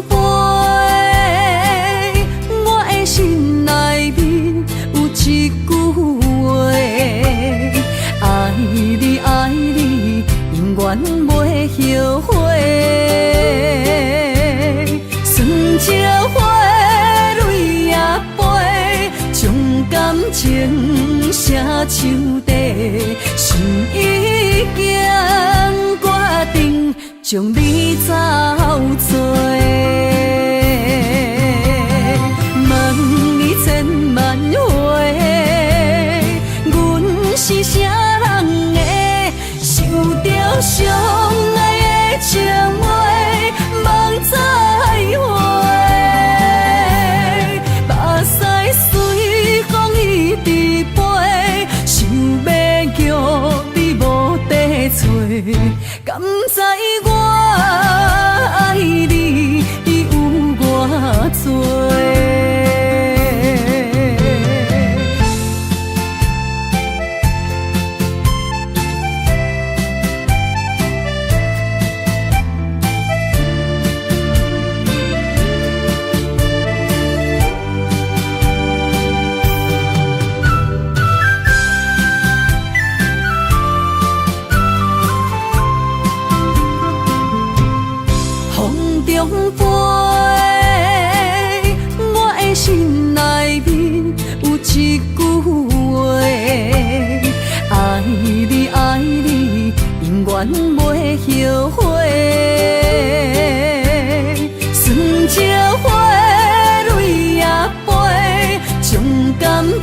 飛，我的心內面有一句話，愛你愛你，永遠袂後悔。酸石花，淚也飛，將感情寫樹底，心已經決定將你走做。問你千萬回，阮是啥人的？想著相愛的情話，夢再回，目屎隨風一直飛，想欲叫你無得揣，敢知我愛你有偌濟？風中飛，我的心內面有一句話，愛你愛你，永遠袂後悔。酸石花，淚也飛，將感情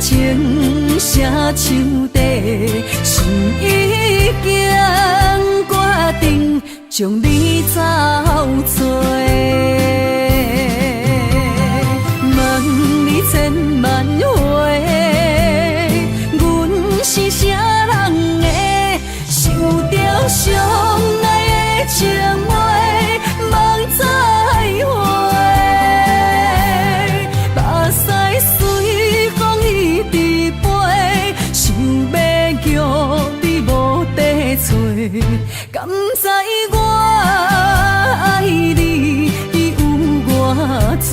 寫樹底，心已經決定將你走做。問你千萬回，阮是啥人的？想著相愛的情話，夢再回，目屎隨風一直飛，想欲叫你無得揣，敢知我愛你有偌濟？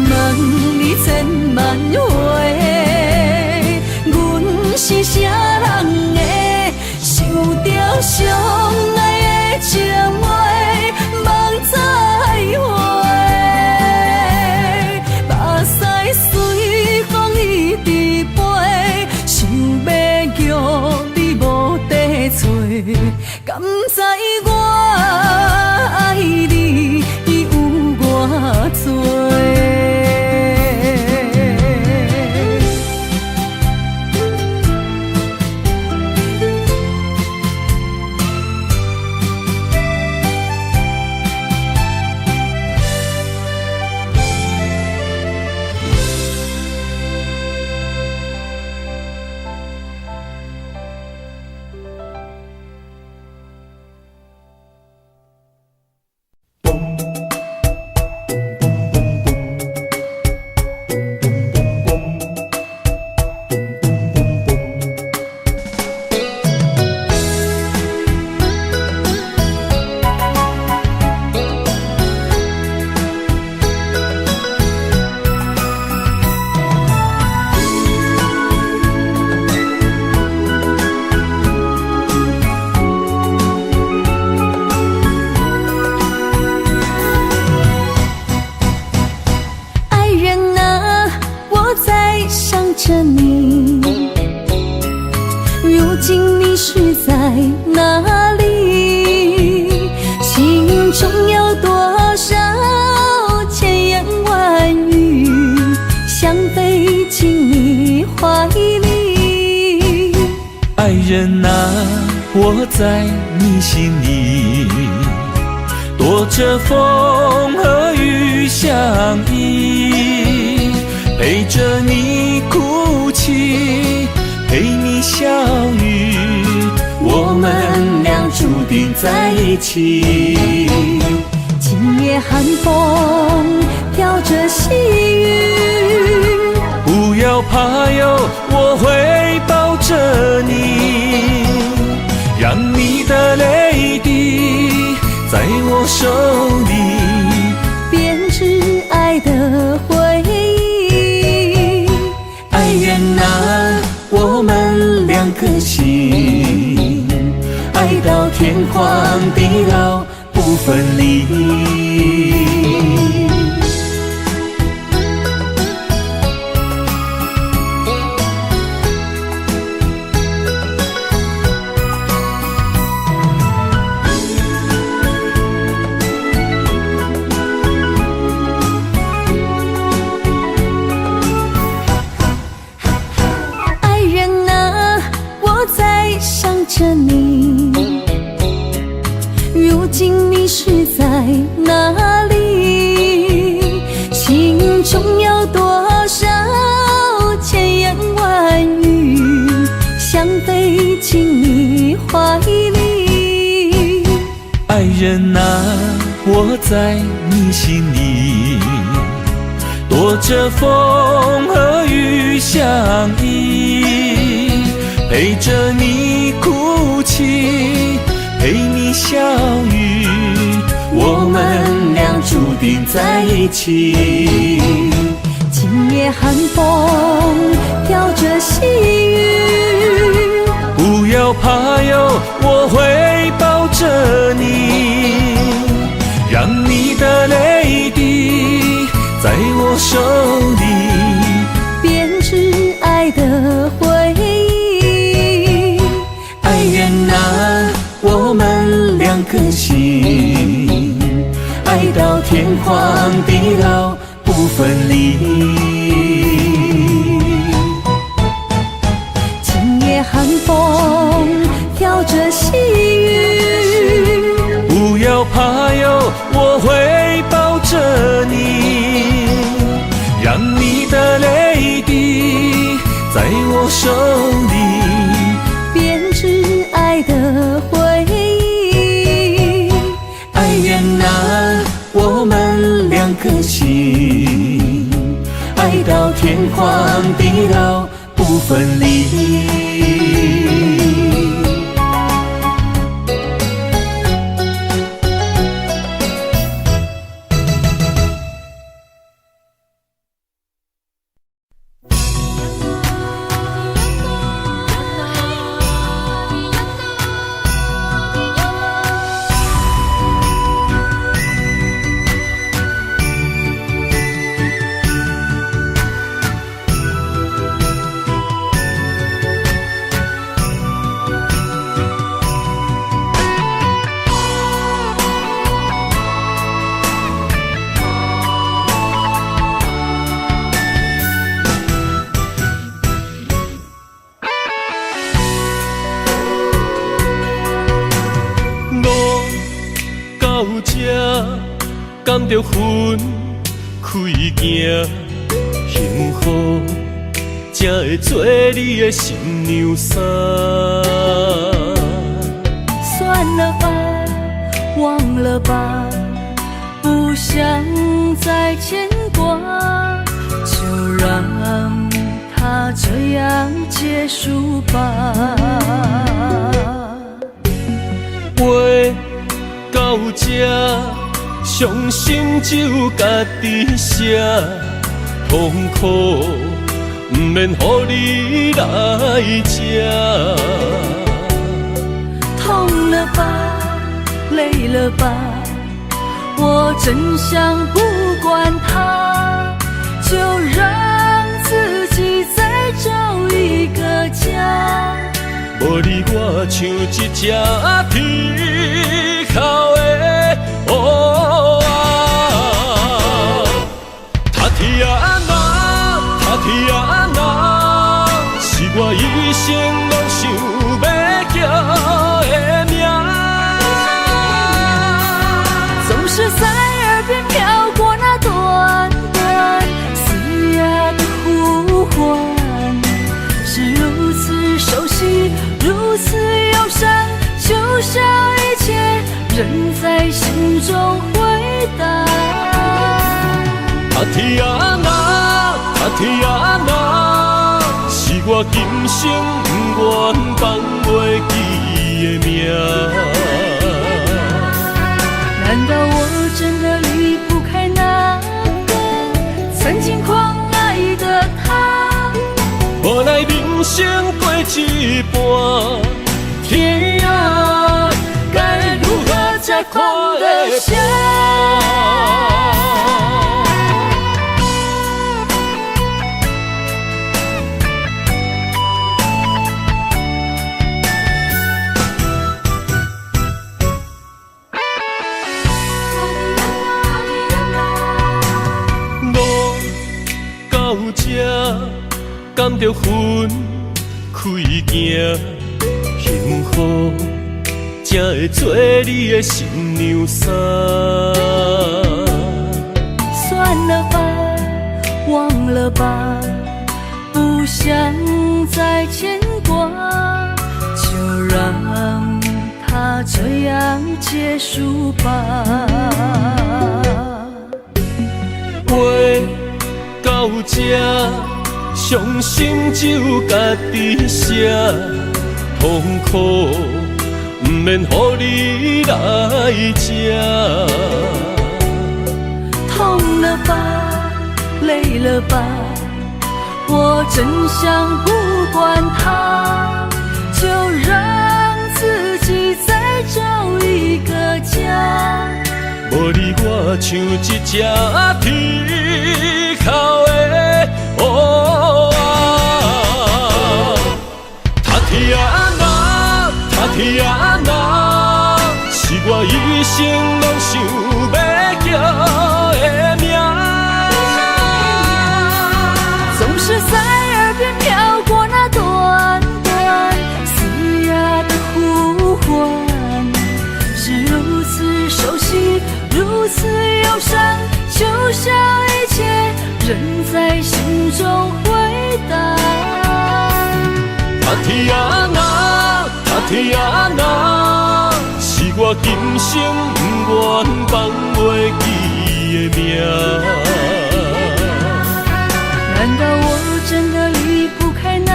問你千萬回，阮是啥人的？想著相愛的情話，夢再回，目屎隨風一直飛，想欲叫你無得揣，敢知我愛你有偌濟？愛人啊，我在想着你，如今你是在哪裡？心中有多少千言萬語，想飛進你懷裡。愛人啊，我在你心裡，躲着風和雨相依，陪着你哭泣，陪你笑語，我們倆注定在一起。今夜寒風飄着細雨，不要怕喲，我會抱着你，讓你的淚滴顆心，愛到天荒地老不分離。愛人啊，我在想著你，如今你是在哪裡？心中有多少千言萬語，想飛進你懷裡。愛人啊，我在你心裡，躲著風和雨相依，陪著你哭泣，陪你笑語，我們倆注定在一起。今夜寒風飄著細雨，不要怕喲，我會抱著你，讓你的淚滴在我手裡，編織愛的回憶。愛人啊，我們兩顆心，愛到天荒地老不分離。今夜寒風飄著細雨，不要怕喲，我會抱著你，讓你的淚滴在我手裡，編織愛的回憶。愛人啊，我們兩顆心，愛到天荒地老不分離。敢著分開行，幸福才會做你的新娘衫。算了吧，忘了吧，不想再牽掛，就讓它這樣結束吧。話到這，傷心只有家己寫，痛苦毋免予你來食。痛了吧，累了吧，我真想不管它，就讓自己再找一個家。無你我像一隻鐵殼的烏仔。塔提亞娜，塔提亞娜，是我一生攏想欲叫的名。總是在耳邊飄過那短短嘶啞的呼喚，是如此熟悉，如此憂傷，就像一切仍在心中迴盪。塔提亞娜，塔提亞娜，是我今生不願放袂記的名。難道我真的離不開那個曾經狂愛的他？無奈人生過一半，天啊，该如何才看得破？路到這，敢著分開行，幸福才會做你的新娘衫。算了吧，忘了吧，不想再牽掛，就讓它這樣結束吧。話到這，傷心只有家己寫，痛苦毋免予你來食。痛了吧，累了吧，我真想不管它，就讓自己再找一個家。無你我像一隻天口的烏仔。塔提亞娜，塔提亞娜，是我一生攏想欲叫的名。總是在耳邊飄過那段段嘶啞的呼喚，是如此熟悉，如此憂傷，就像一切仍在心中迴盪。塔提亞娜，塔提亞娜，是我今生不願放袂記的名。難道我真的離不開那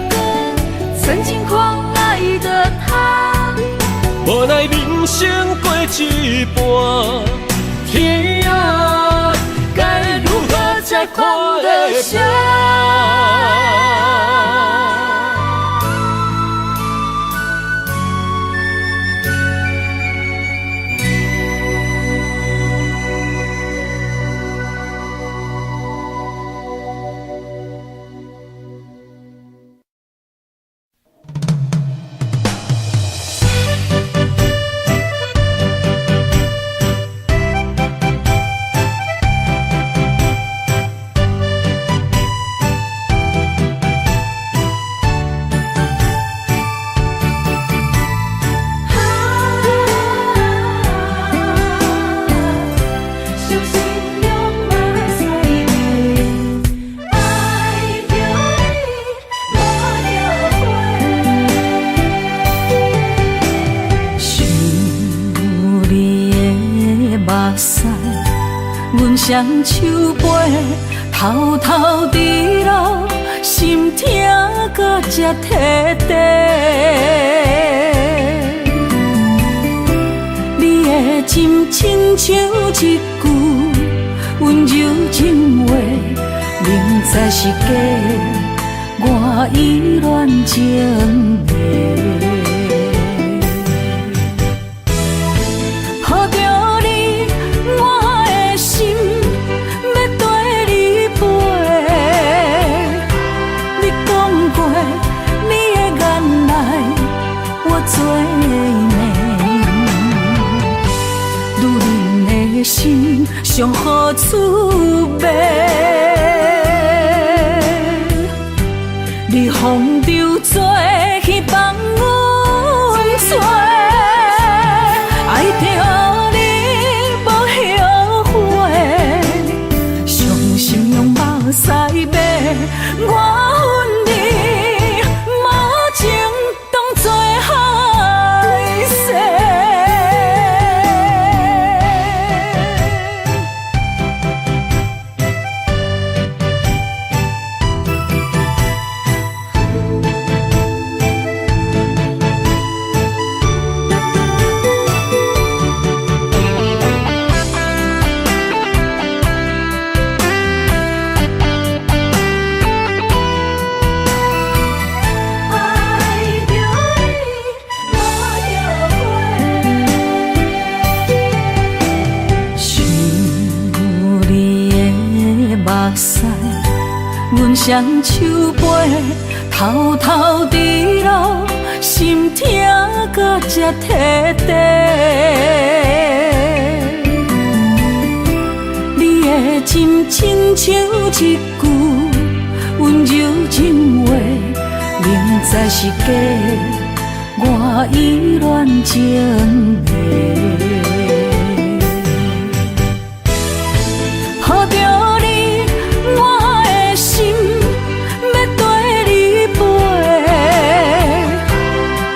個曾經狂愛的他？無奈人生過一半，天啊，該如何才看得破？相信用目屎愛著你，無後悔。想你的目屎，阮双手背，偷偷滴落，心疼搁这彻底。你的情亲像一句溫柔情話，明知是假，我依戀情迷。抱著你，我的心欲綴你飛。你講過，你的眼內我做暝。女人的心上好滋味，你風流做去放阮吹，愛著你無後悔，傷心用目屎買，我恨你無情當作海誓。双手飞，偷偷滴落，心疼到这彻底。你的真亲像一句温柔情话，明知是假，我依恋情迷。抱著你，我的心欲綴你飞。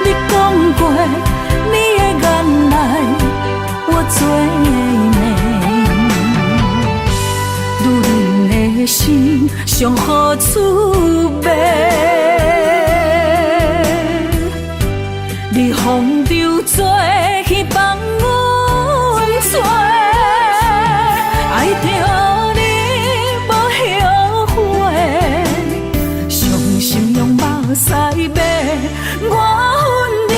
你讲过，你的眼內我做暝。女人的心上好出卖，你风流做去放阮吹，爱著你无后悔，伤心用目屎抹，我恨你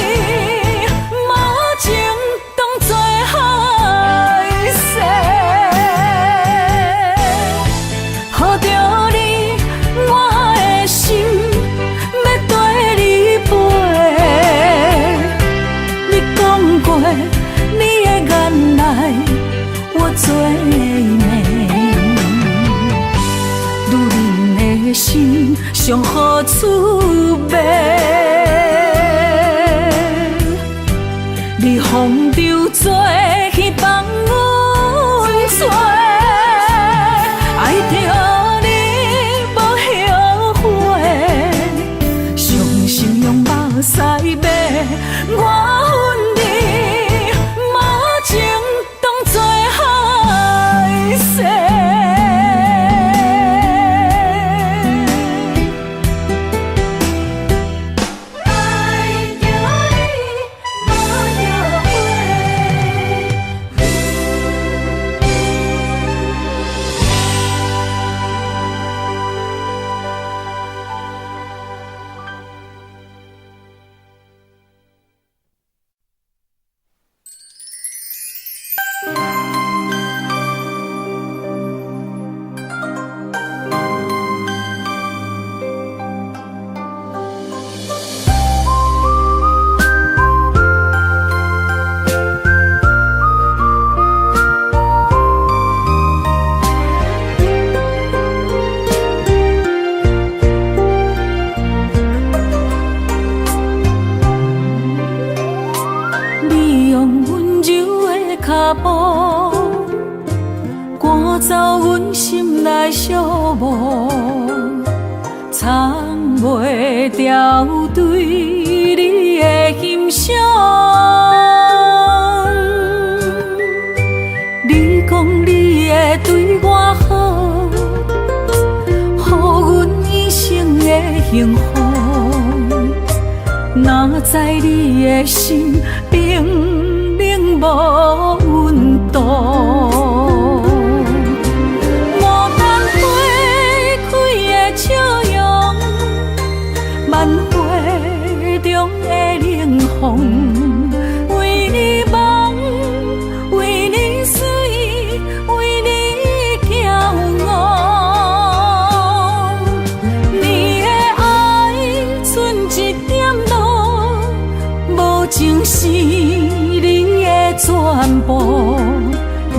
无情当作海誓。抱著你，我的心欲綴你飞。你讲过，你的眼內我做暝。女人的心上好出卖，你风流做去放阮吹，爱著你无后悔，伤心用目屎抹，我恨你无情当作海誓。爱著你无后悔。你用溫柔的跤步，趕走阮心內寂寞，藏袂牢對你的欣賞。你講你會對我好，予阮一生的幸福。哪知你的心冰冷無溫度，牡丹花開的笑容，萬花中的靈魂，為你夢，為你水，為你驕傲。你的愛剩一點露，無情是你的全部。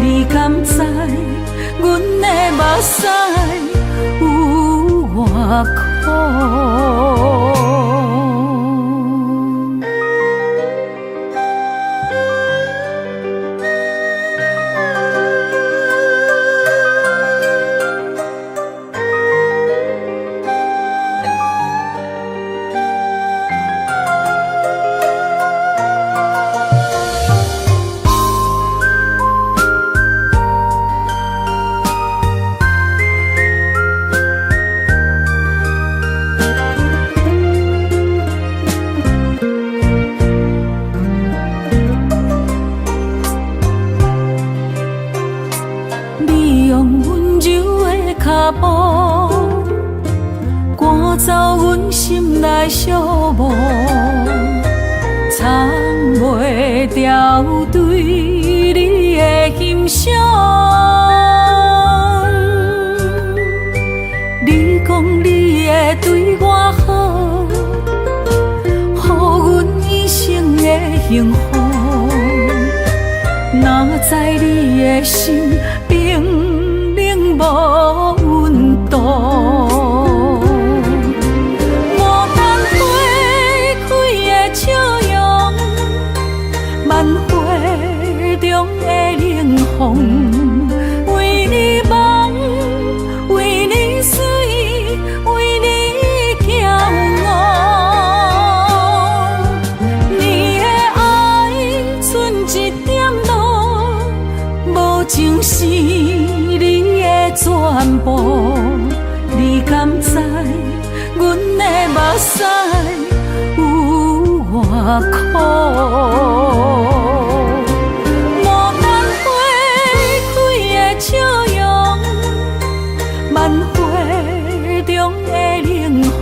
你敢知阮的目屎有偌苦？你用溫柔的跤步，趕走阮心內寂寞，藏袂牢對你的欣賞。你講你幸福。哪知你的心冰冷無溫度。牡丹花開的笑容，萬花中的靈魂，為你夢，為你水，為你驕傲。你的愛剩一點露，無情是你的全部。你敢知，阮的目屎有偌苦？牡丹花開的笑容，萬花中的靈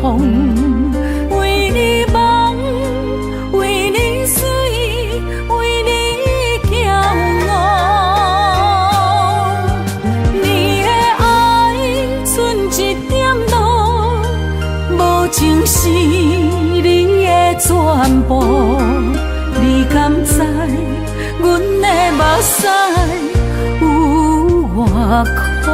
魂，為你夢，為你水，為你驕傲。你的愛剩一點露，無情是你的全部。你敢知，阮的目屎有偌苦？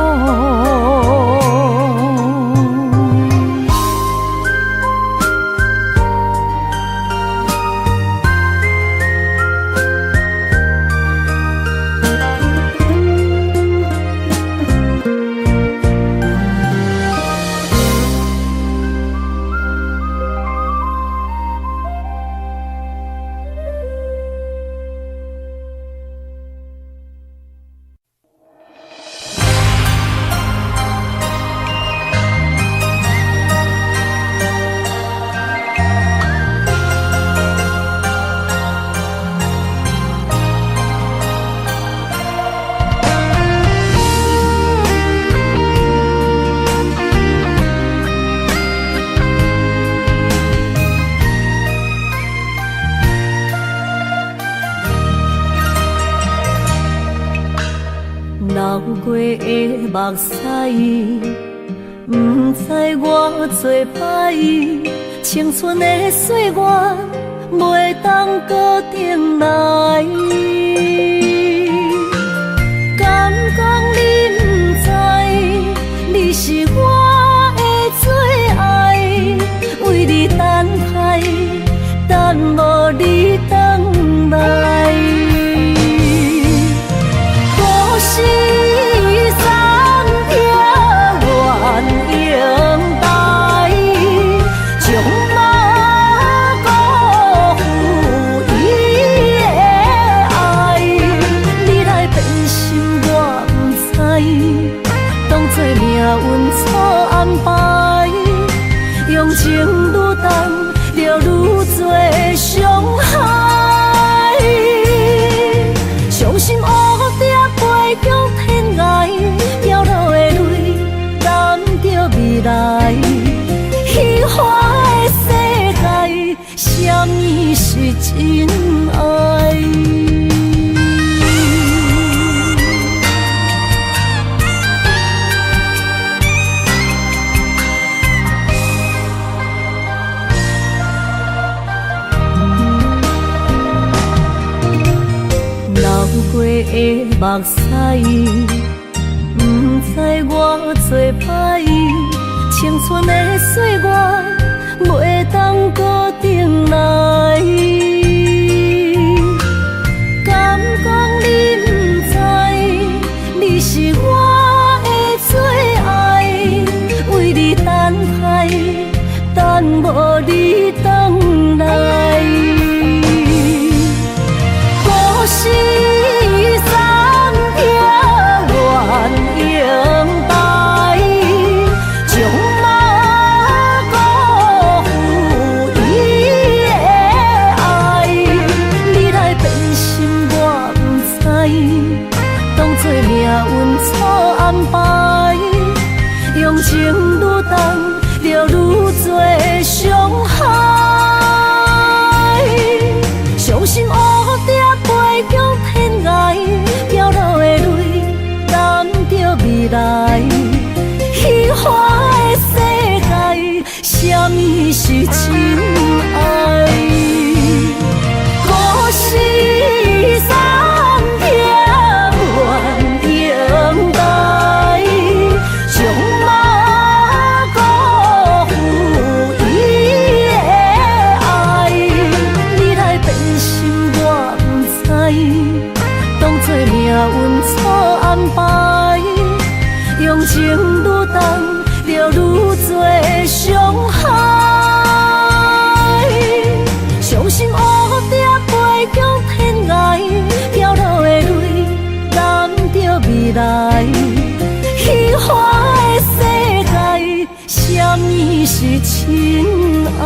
流過的目屎，毋知偌濟擺，青春的歲月袂當閣轉來。敢講你毋知，你是我的最愛，為你等待，等無你轉來。故事三撇鸳鸯台，将马辜負伊的愛。你來變心我毋知，當作命運錯安排，用情愈重，就愈濟傷害。傷心烏蝶飛向天涯，飘落的淚染著未來。虛幻的世界，啥物是真愛？流過的目屎，毋知偌濟擺，青春的歲月袂當閣轉來。敢講你毋知，你是我的最愛，為你等待，等無你轉來。故事三撇鸳鸯台，將馬辜負伊的愛。情愈重，就愈濟傷害。傷心烏蝶飛向天涯，飄落的淚染著未來。虚幻的世界，啥物是真愛？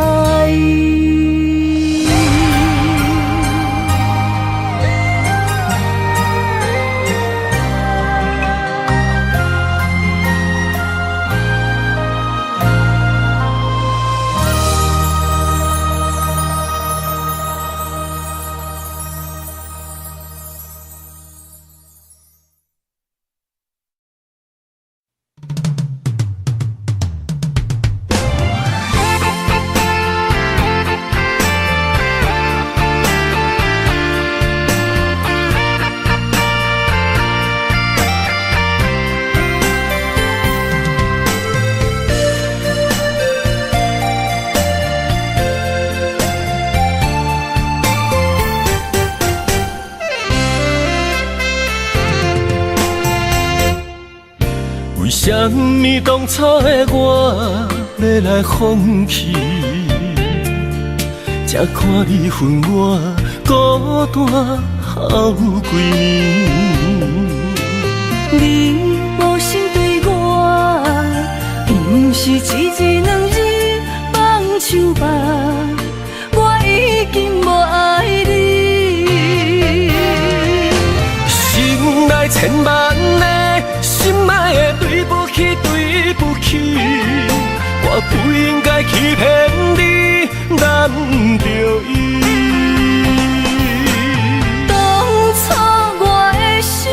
為啥物當初的我欲來放棄？才看你分我孤單好幾年。你無心對我，毋是一日兩日放手吧，我已經無愛你。心內千萬个心愛的對不起，對不起，我不應該欺騙你，攬著伊。當初我的心，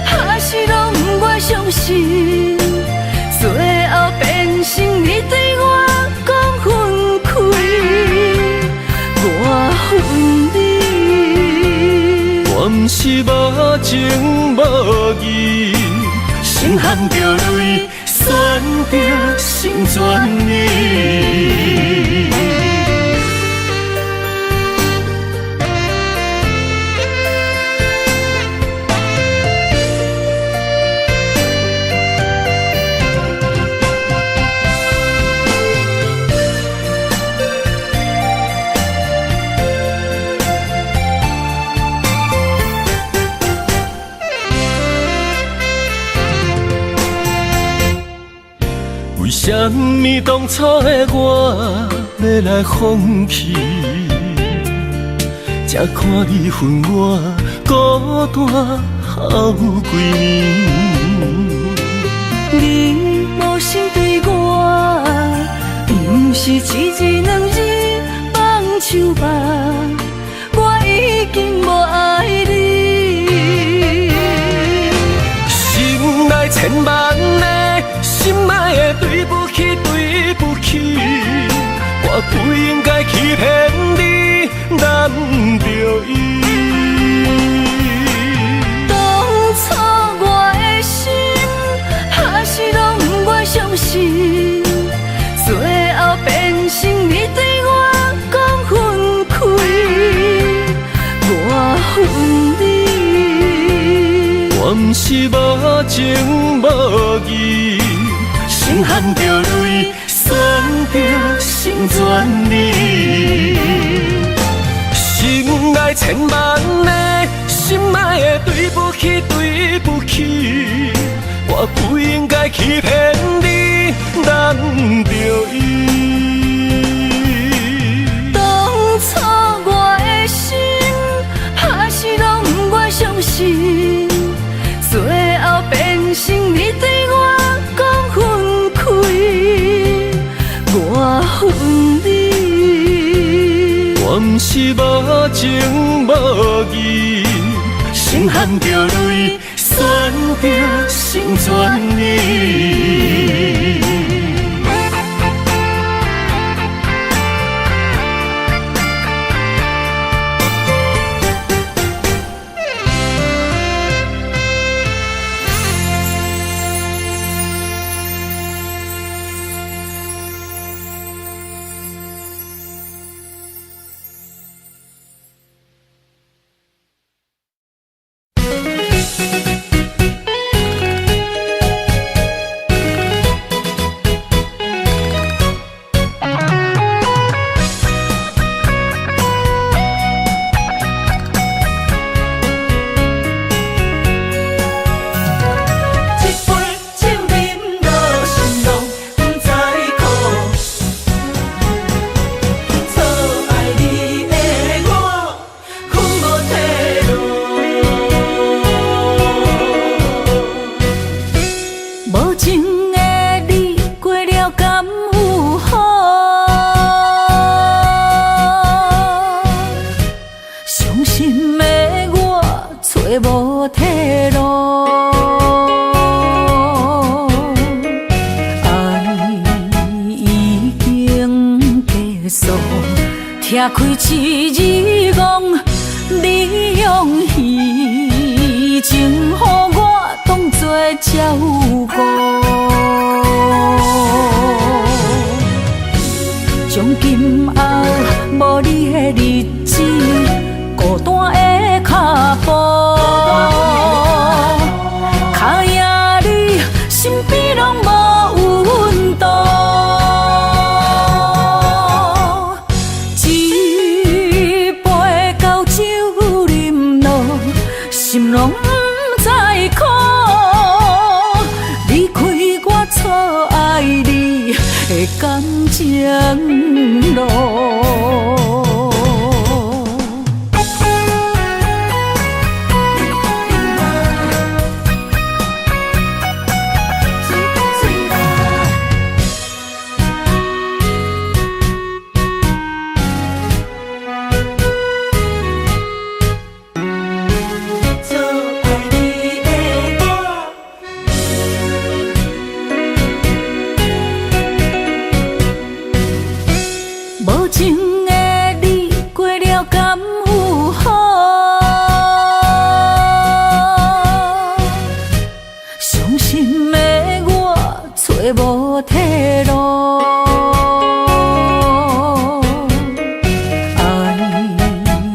還是攏不願相信，最後變成你對我講分開，我分你。我毋是無情無義，心含著淚，選擇成全你。為啥物當初的我欲來放棄？才看你分我孤單好幾年。你無心對我，毋是一日兩日放手吧，我已經無愛你。心內千萬個心愛的對不起，對不起，我不應該欺騙你，攬著伊。當初我的心，還是攏不願相信，最後變成你對我講分開，我分你。我毋是無情無義，心含著淚，選擇成全你。心內千萬個心愛的對不起，對不起，我不應該欺騙你，攬著伊。當初我的心，還是攏不願相信，最後變成你對我講分開，我分你。我毋是無情無義，心含著淚，選擇成全你。揣無退路。愛已經結束，拆開一字戇，你用彼情予我當作照顧。從今後無你的日子，孤單的腳步，跤贏你身邊攏無溫度。一杯厚酒飲落，心攏不知苦。離開我錯愛你的感情路。無情的你過了敢有好？傷心的我揣無退路。愛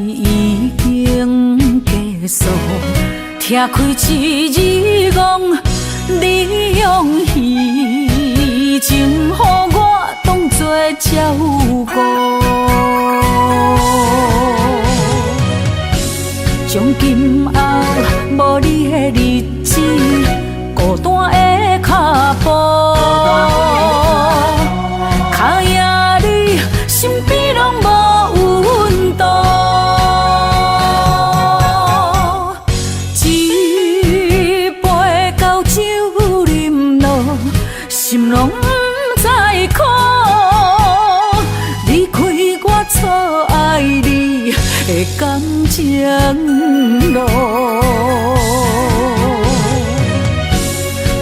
已經結束，拆開一字戇，你用彼情予我當作照顧。從今後無你的日子，孤單的腳步，跤贏你身邊攏無溫度。一杯厚酒飲落，心攏不知苦。離開我錯愛你的感情路。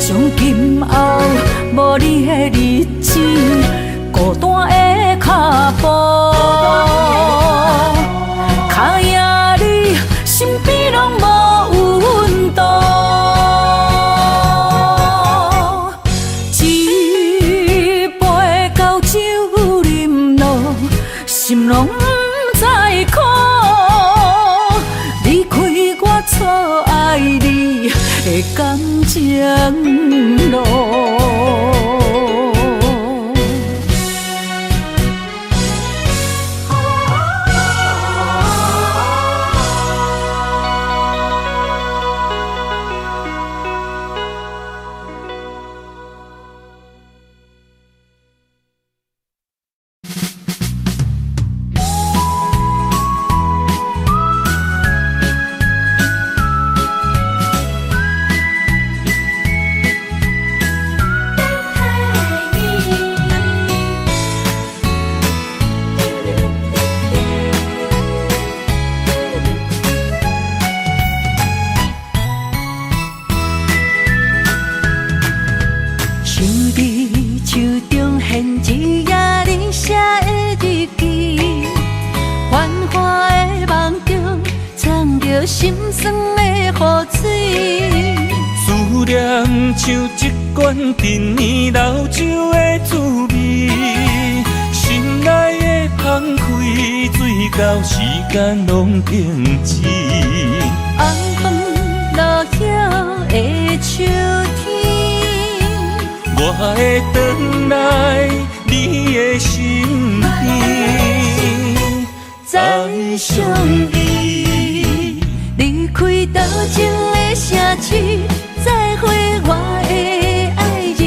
從今後無你的日子，孤單的腳步，跤贏你身邊攏無溫度。一杯厚酒飲落，心攏不知苦。離開我錯愛你的感情路。想你手中現一頁你寫的日記，繁華的夢中藏著心酸的雨水。思念像一罐陳年老酒的滋味，心內的芳開醉到時間攏停止。红枫落葉的秋天，我會轉來你的身邊，再相依。離開多情的城市，再會我的愛人。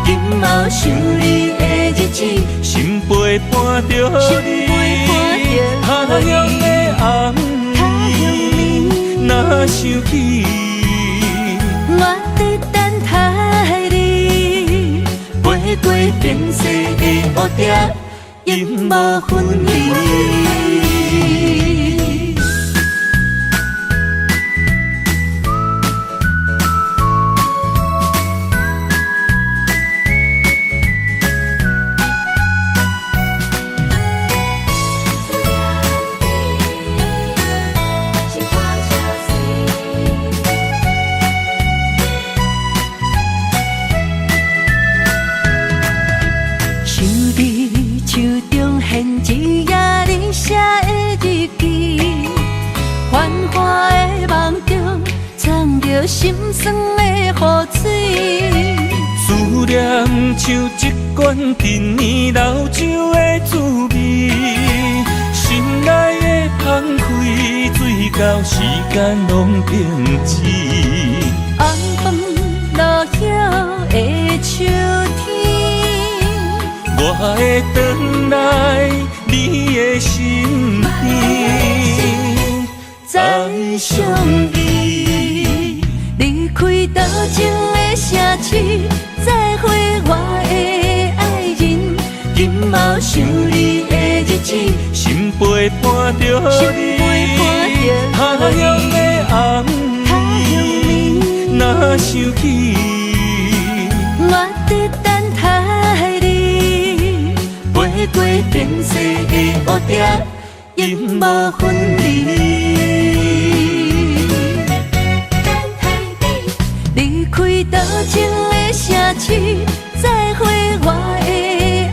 今後想你的日子，心陪伴著你，他鄉的暗暝，若想起，我在等待你。飛過變色的烏蝶，永無分離。记。繁华的梦中，藏著心酸的雨水。思念像一罐陈年老酒的滋味，心内的芳开，醉到时间拢停止。红枫落叶的秋天，我会转来你的身边，再相依。离开多情的城市，再会我的爱人。今后想你的日子，心陪伴著你，他乡的暗暝，若想起，我伫等待你。飞过变色的乌蝶，永无分离。离开多情的城市，再会我的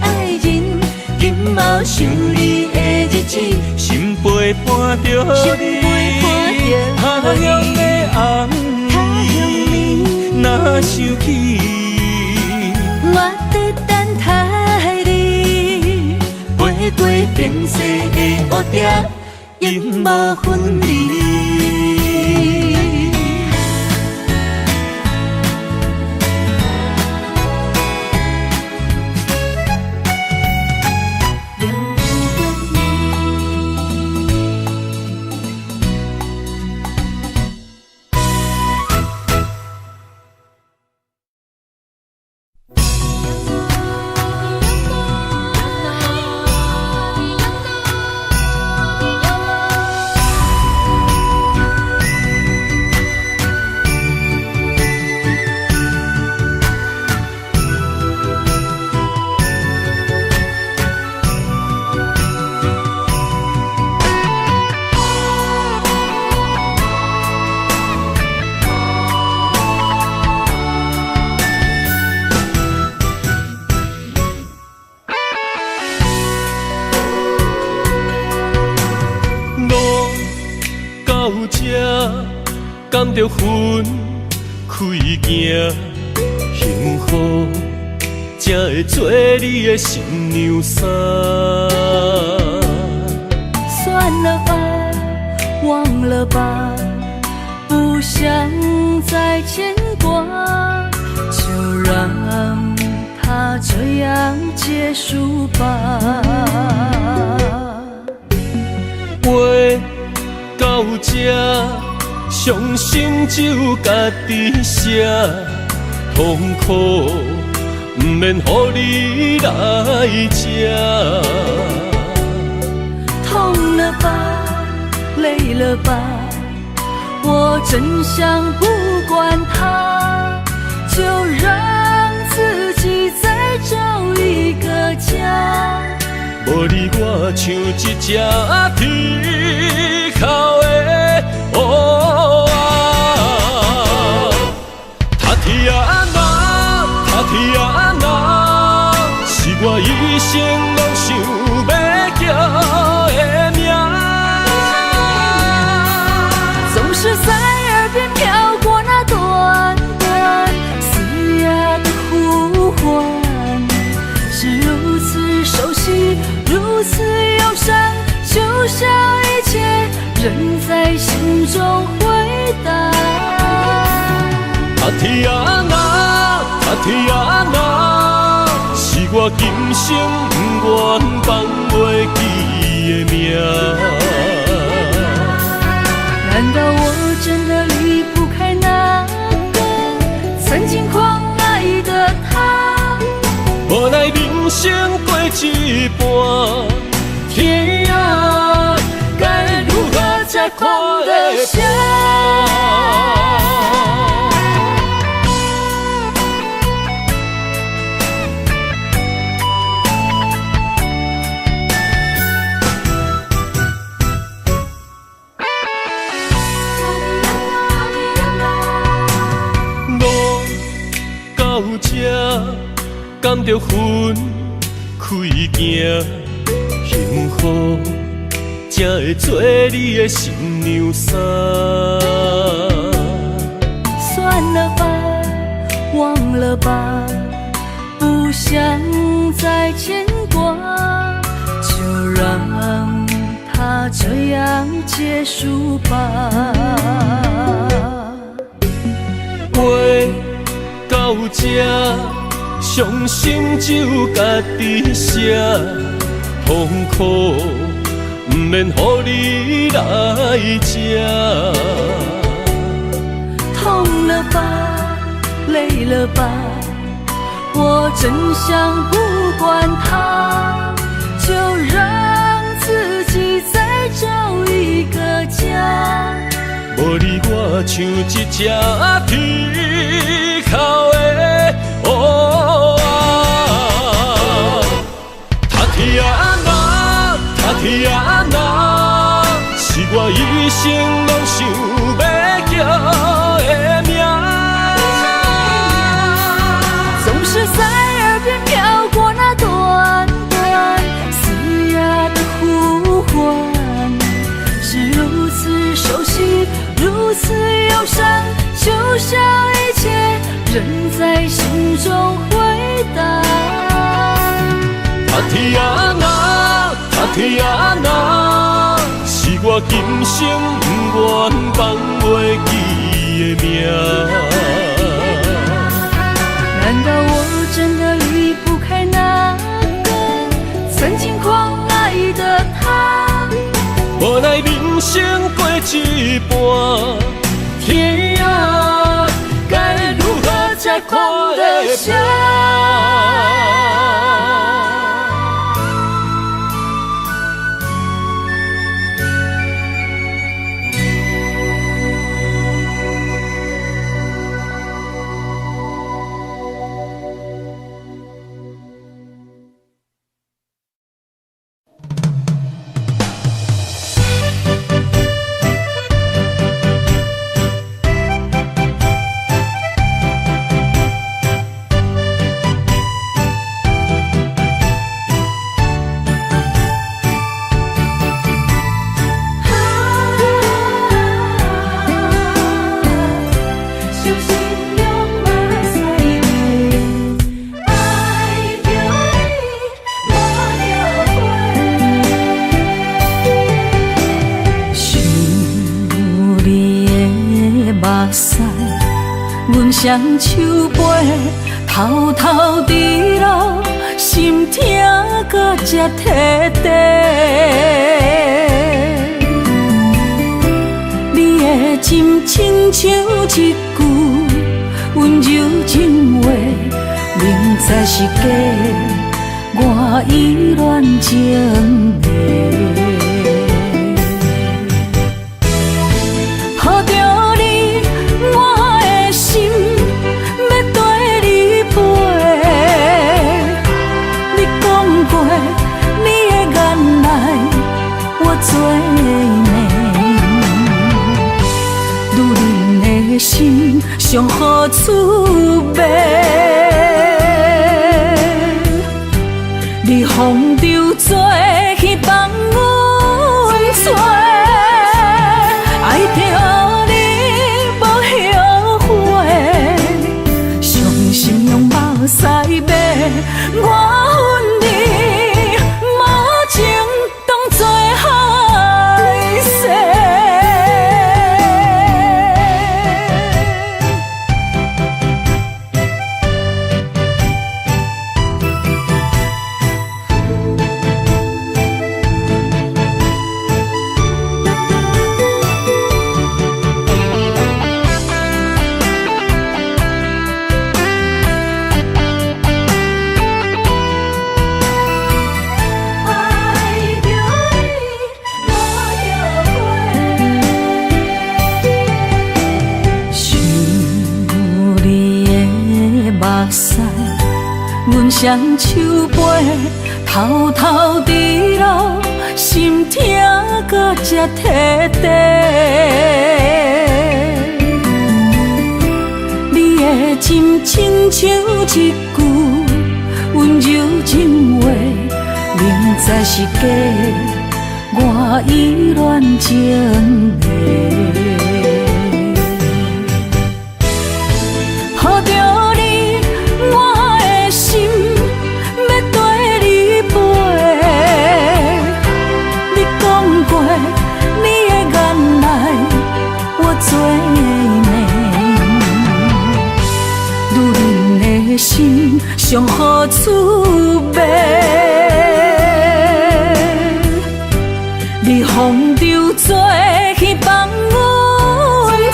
爱人。今后想你的日子，心陪伴著你，他乡的暗暝，若想起，我伫等待你。飞过变色的乌蝶，永无分离。敢著分开行，幸福才会做你的新娘衫。算了吧，忘了吧，不想再牵挂，就让它这样结束吧。话到这，伤心只有家己写，痛苦毋免予你来吃。痛了吧，累了吧，我真想不管它，就让自己再找一个家。无你我像一隻铁壳的乌鸦。塔提亚娜，塔提亚娜，是我一生拢想欲叫的名。总是在耳边飘过那短短嘶哑的呼唤，是如此熟悉，如此忧伤，就像一切仍在心中回荡。塔提亚娜，塔提亚娜，是我今生不愿放袂记的名。难道我真的离不开那个曾经狂爱的他？无奈人生过一半，天啊，该如何才看得下？路到这，敢著分开行，幸福才才会做你的新娘衫。算了吧，忘了吧，不想再牵挂，就讓它這樣結束吧。話到這，傷心就家己寫，痛苦毋免予你來食。痛了吧，累了吧，我真想不管它，就讓自己再找一個家。無你我像一隻鐵殼的烏仔。塔提亞娜，塔提亞娜，是我一生攏想欲叫的名。總是在耳邊飄過那短短嘶啞的呼喚，是如此熟悉，如此憂傷，就像一切仍在心中迴盪。塔提亞娜，塔提亞娜，是我今生不願放袂記的名。難道我真的離不開那個曾經狂愛的他？無奈人生過一半，天啊，該如何才看得下？相信用目屎飞，愛著你無後悔。想你的目屎，阮雙手背，偷偷滴落，心疼到這徹底。你的真親像一句溫柔情話，明知是假，我依戀情迷。抱著你，我的心欲綴你飛。你講過，你的眼內我做暝。女人的心上好出卖，你風流做去放阮吹，愛著你無後悔，傷心用目屎買，我恨你無情當作海誓。愛著你無後悔，想你的目屎，阮雙手背，偷偷滴落，心疼到這徹底。你的真親像一句溫柔情話，明知是假，我意亂情迷。抱著你，我的心欲綴你飛。你講過，你的眼內我做暝。女人的心上好出賣，你風流做去放阮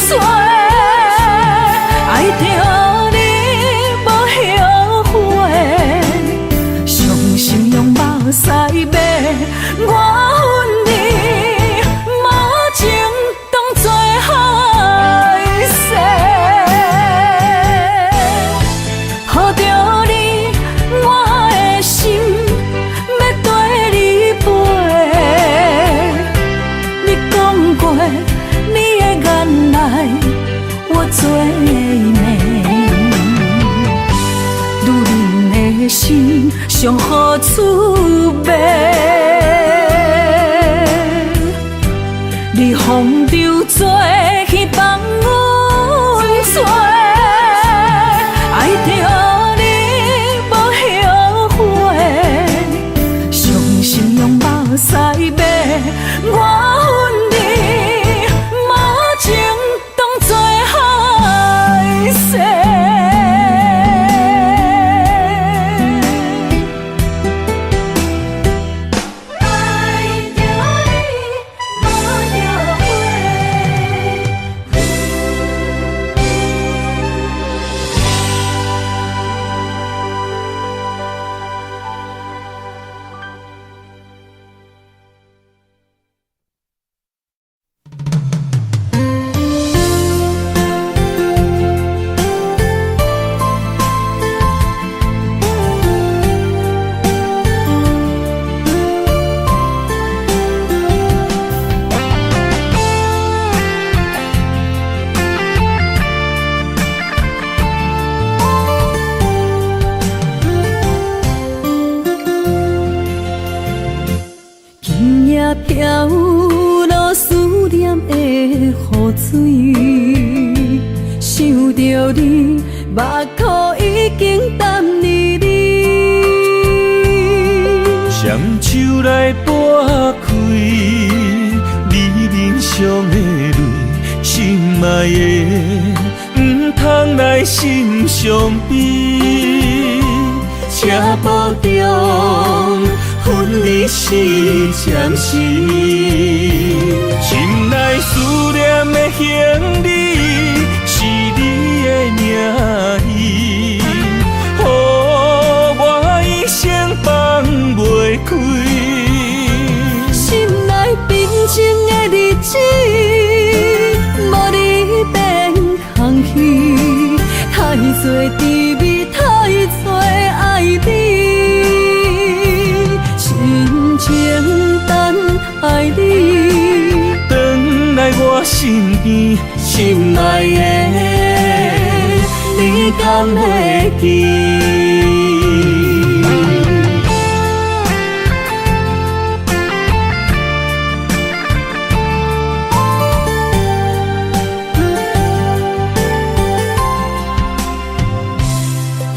吹，愛著你無後悔，傷心用目屎抹，我恨你無情當作海誓。抱著你，我的心欲綴你飛。你講過，你的眼內我做暝。女人的心上好出賣，你風流做去放阮吹，愛著你無後悔，傷心用目屎抹，我恨你無情當作海誓。愛著你無後悔。今夜飄落思念的雨水，想著你，目眶已經澹離離。雙手來撥開你面上的淚，心愛的，毋通來心傷悲。車步中分離是暫時，心內思念的行李是你的名字，予我一生放袂開。心內平靜的日子，無你變空虛，太濟甜蜜，太濟愛你，深情等待你。轉來我身邊，心愛的，你敢會記？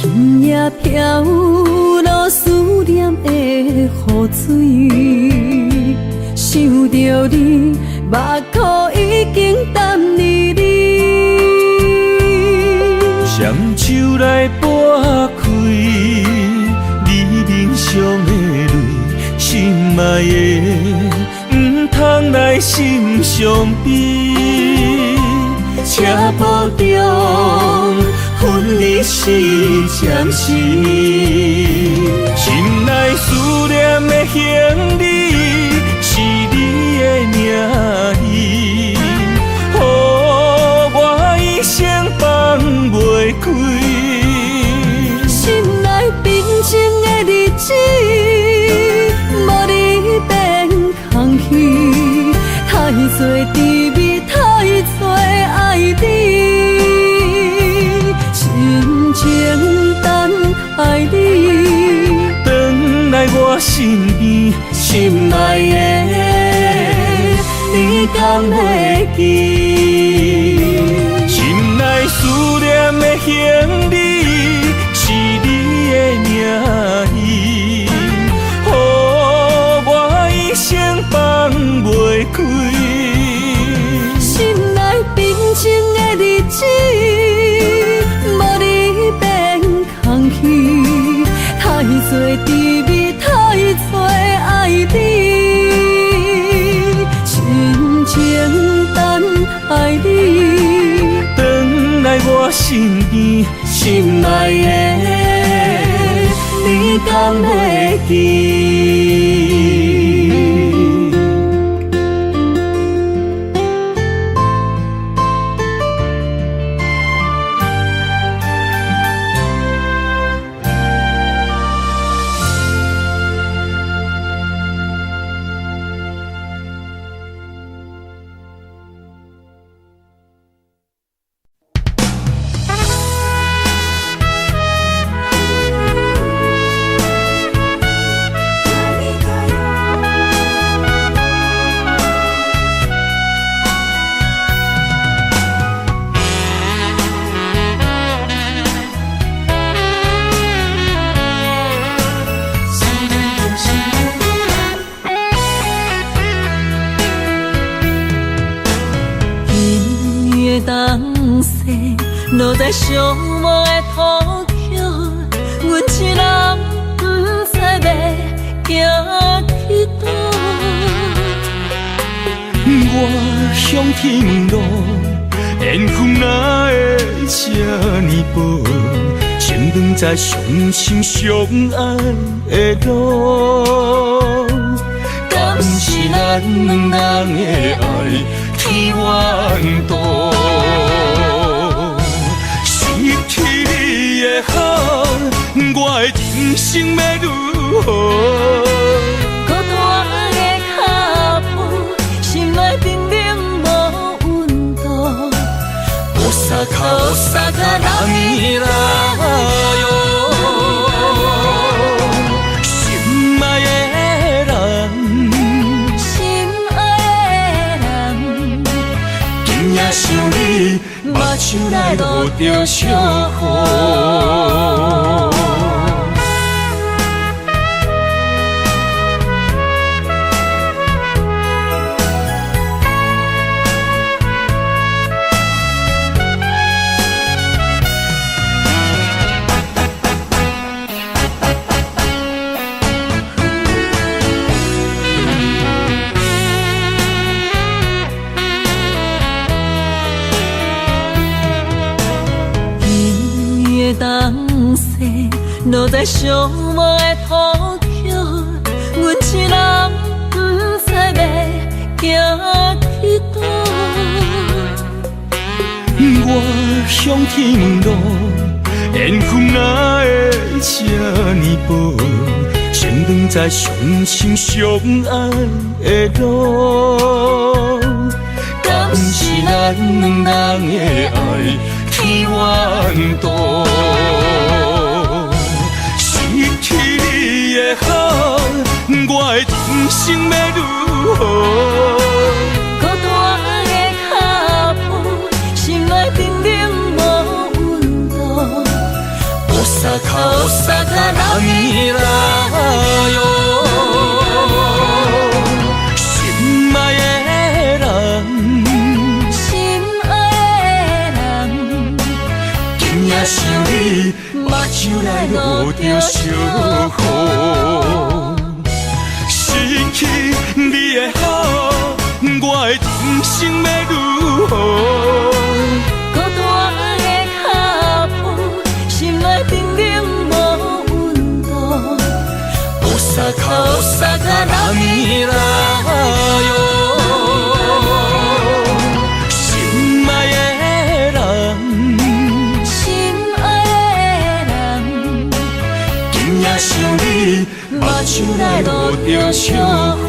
今夜飄落思念的雨水，想著你，目眶已經澹離離。雙手來撥開你面上的淚，心愛的，毋通來心傷悲。車步中分離是暫時，心內思念的行李是你的名字，予我一生放袂開。心內平靜的日子，無你變空虛，太濟甜蜜，太濟愛你，深情等待你。轉來我身邊，心愛的，敢會記？心內思念的行李是你的名字，予我一生放袂開。心內平靜的日子，無你變空虛，太濟甜蜜，太濟愛你，深情等待你，轉來我身邊，心愛的，你敢會記？今夜的东西落在寂寞的土桥，阮一人不知欲行去佗。我向天问路，缘分哪会这呢薄？情长在相心相爱的路，敢是咱兩人的愛天怨妒？失去你的好，我的人生欲如何？孤單的腳步，心內冰冷無溫度。大阪，大阪，人來喲，心愛的人，心愛的人，今夜想你，目睭內落著小雨。今夜的东西落在寂寞的土桥，阮一人不知欲行去佗。我向天问路，缘分哪会这呢薄？情长在相心相爱的路，敢是咱兩人的愛天怨妒？失去你的好，我的人生欲如何？孤單的腳步，心內冰冷無溫度。大阪，大阪，人來喲，心愛的人，心愛的人，今夜想你，目睭內落著小雨。失去你的好，我的人生欲如何？孤單的腳步，心內冰冷無溫度。大阪，大阪，人來喲，心愛的人，心愛的人，今夜想你，目睭內落著小雨。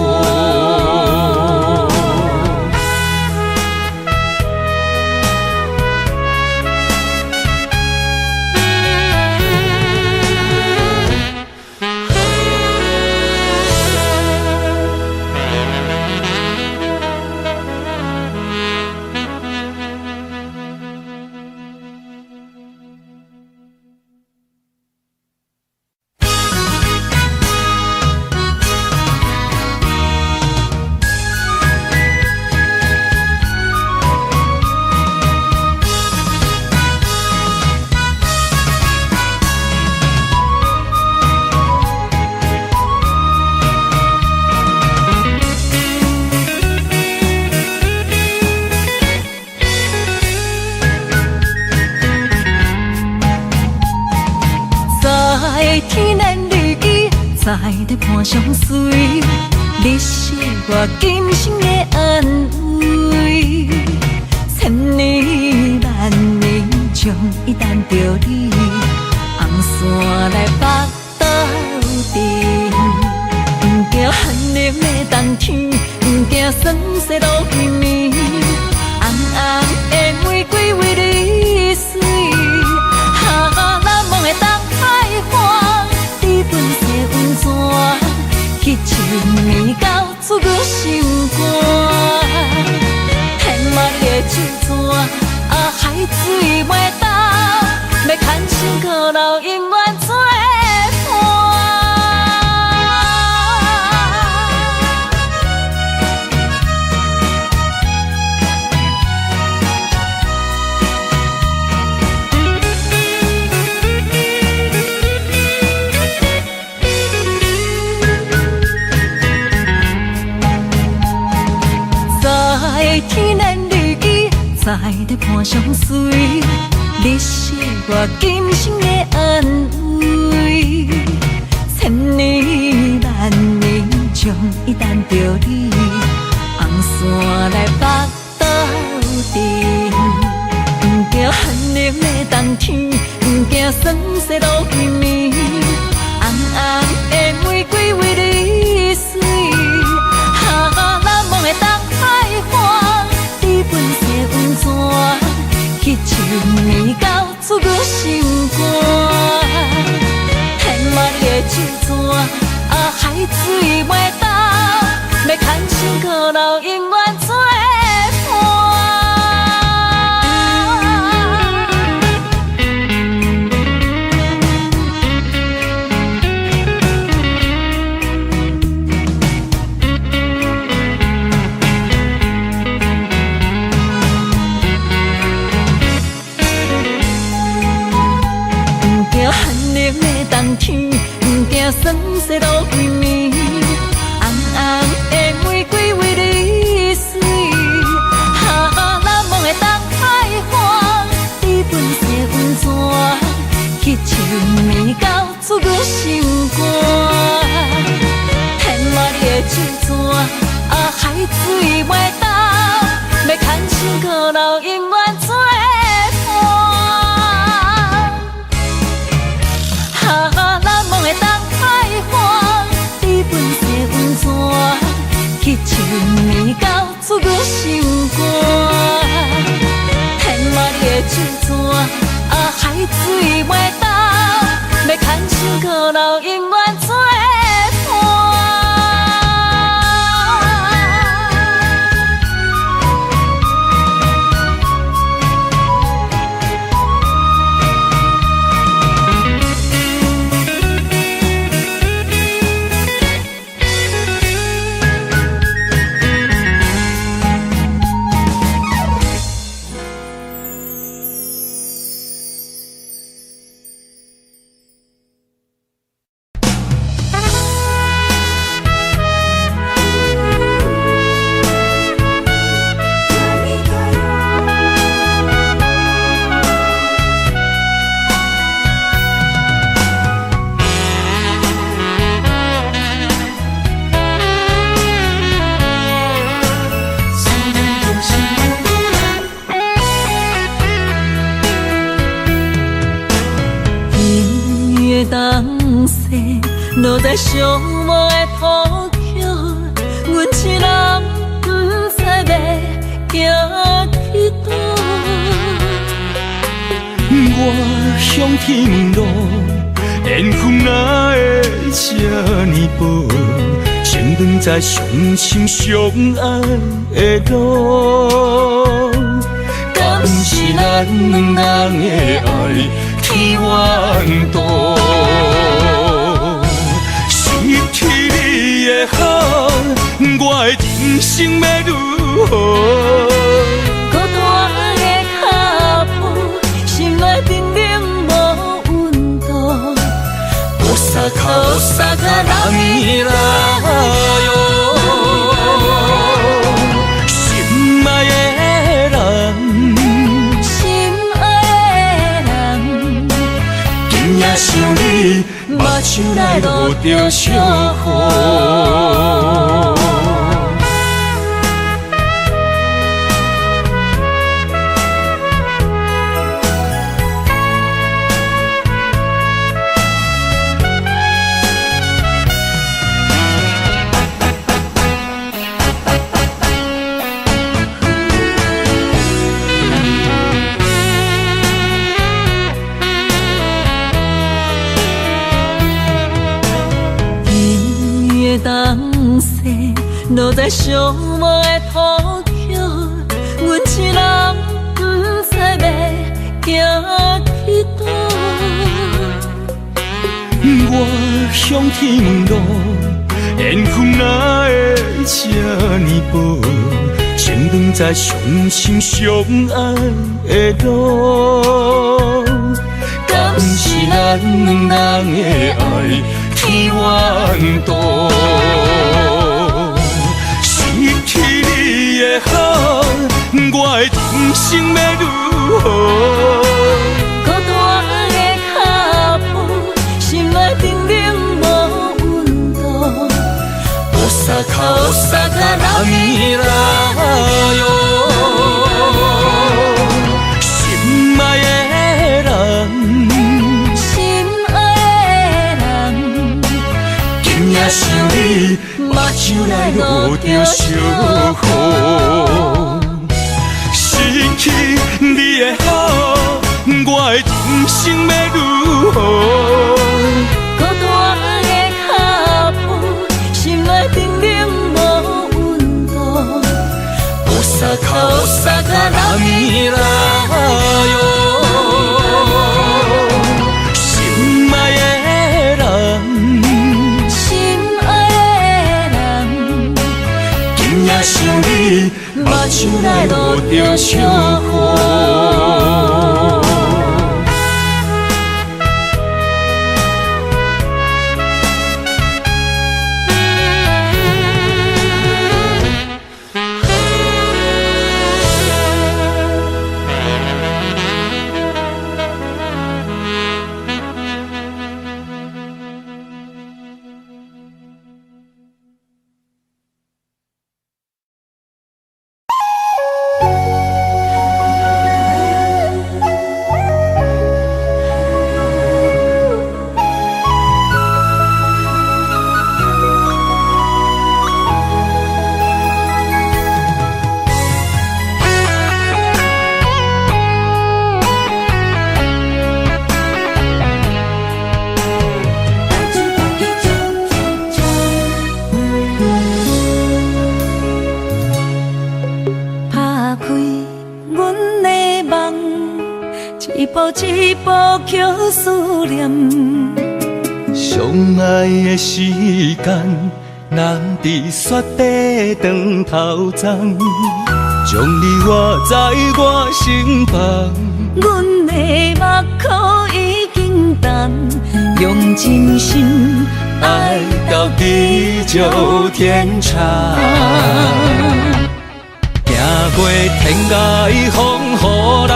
在咧伴相隨，你是我今生的安慰。千年萬年，終於等著你，紅線來縛鬥陣。毋驚寒冷的冬天，毋驚霜雪落雨暝，紅紅的玫瑰為你水。哈，難忘的東海岸，你噴泉溫泉，彼一暝交出阮心肝。天蜜的酒泉，啊，海水袂干，欲牽手閣留永遠做伴。在天難離去，在咧伴相隨，你是我今生的安慰。千年萬年，終於等著你，紅線來縛鬥陣。毋驚寒冷的冬天，毋驚霜雪落雨暝，紅紅的玫瑰為你水。哈，難忘的東海岸，你噴泉溫泉，彼一暝交出阮心肝。天蜜的酒泉，啊，海水袂干，欲牽手閣留永遠做伴。毋驚寒冷的冬天，毋驚霜雪落雨暝，紅紅的玫瑰為你水。哈，難忘的東海岸，你噴泉溫泉，彼一暝交出阮心肝。天蜜的酒泉，啊，海水袂干，欲牽手閣留永遠做伴。哈，難忘的東海岸，你噴泉溫泉，彼一暝交出阮心肝。天蜜的酒泉，啊，海水袂干，欲牽手閣留永遠做伴。音樂東西落在寂寞的土橋，阮一人不知欲行去佗。我向天问路，缘分哪会这呢薄？情长在相心相爱的路，敢是咱兩人的愛天怨妒？失去你的好，我的人生欲如何？孤單的腳步，心內冰冷無溫度。大阪，大阪，人來喲，心愛的人，心愛的人，今夜想你，目睭睭内落著小雨。东西落在寂寞的土桥，阮一人不知欲行去佗。我向天问路，缘分哪会这呢薄？情长在相亲相爱的路，敢是咱两人的爱天怨妒？失去你的好，我的人生欲如何？孤单的脚步，心内冰冷无温度。大阪，大阪，南来哟，心爱的人，心爱的人，今夜想你，目睭内落著小雨。失去你的好，我的人生欲如何？孤单的脚步，心内冰冷无温度。大阪，大阪，南来哟，心爱的人，心爱的人，今夜想你，目睭内落著小雨。拍开阮的梦，一步一步去思念。相爱的时间，人伫雪地长头鬃，将你活在我身旁。阮的目眶已经干，用真心爱到地久天长，行过天涯风雨人，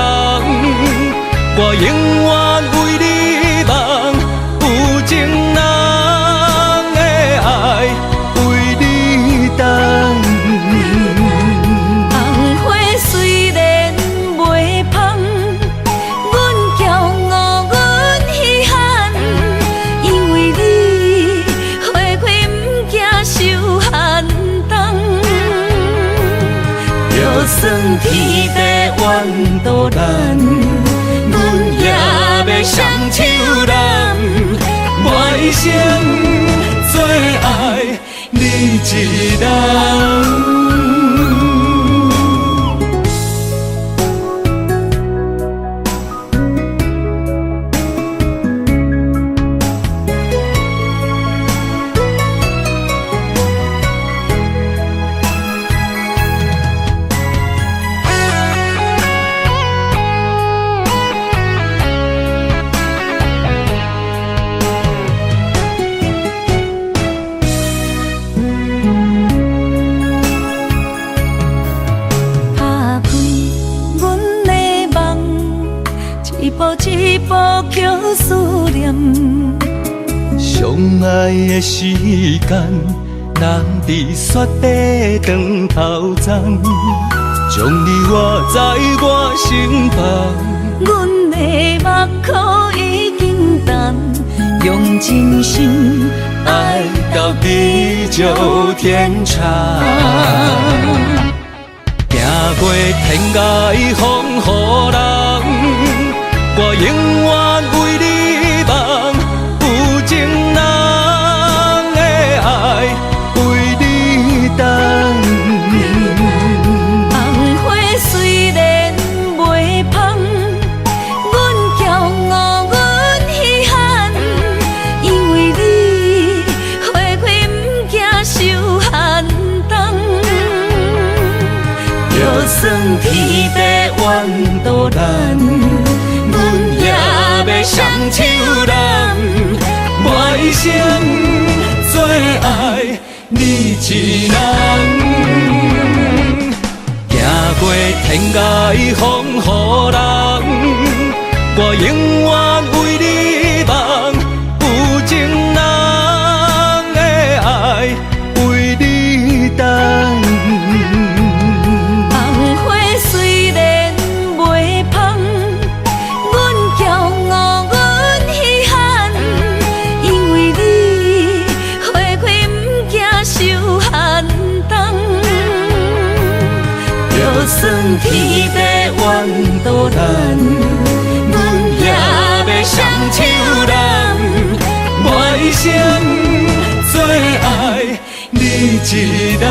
我永远为你梦，有情人的爱为你等。红花虽然袂芳，阮骄傲，阮稀罕，因为你花开不惊受寒冬。就算天地怨妒咱，阮也欲双手揽，我一生最爱你一人。拍开阮的梦，一步一步去思念。相相爱的时间，人伫雪地断头鬃，将你活在我身旁。阮的目眶已经干，用真心爱到地久天长。行过天涯风雨人，我永远为你梦，有情人的爱为你等。红花虽然袂芳，阮骄傲，阮稀罕，因为你花开毋惊受寒冬。就算天地怨妒咱，阮也欲双手揽，我一生最爱你一人。行过天涯风雨人，我永远为你梦，有情人的爱为你等。红花虽然袂芳，阮骄傲，阮稀罕，因为你花开毋惊受寒冬。就算天地怨妒咱，阮也欲双手揽，我一生最爱你一人。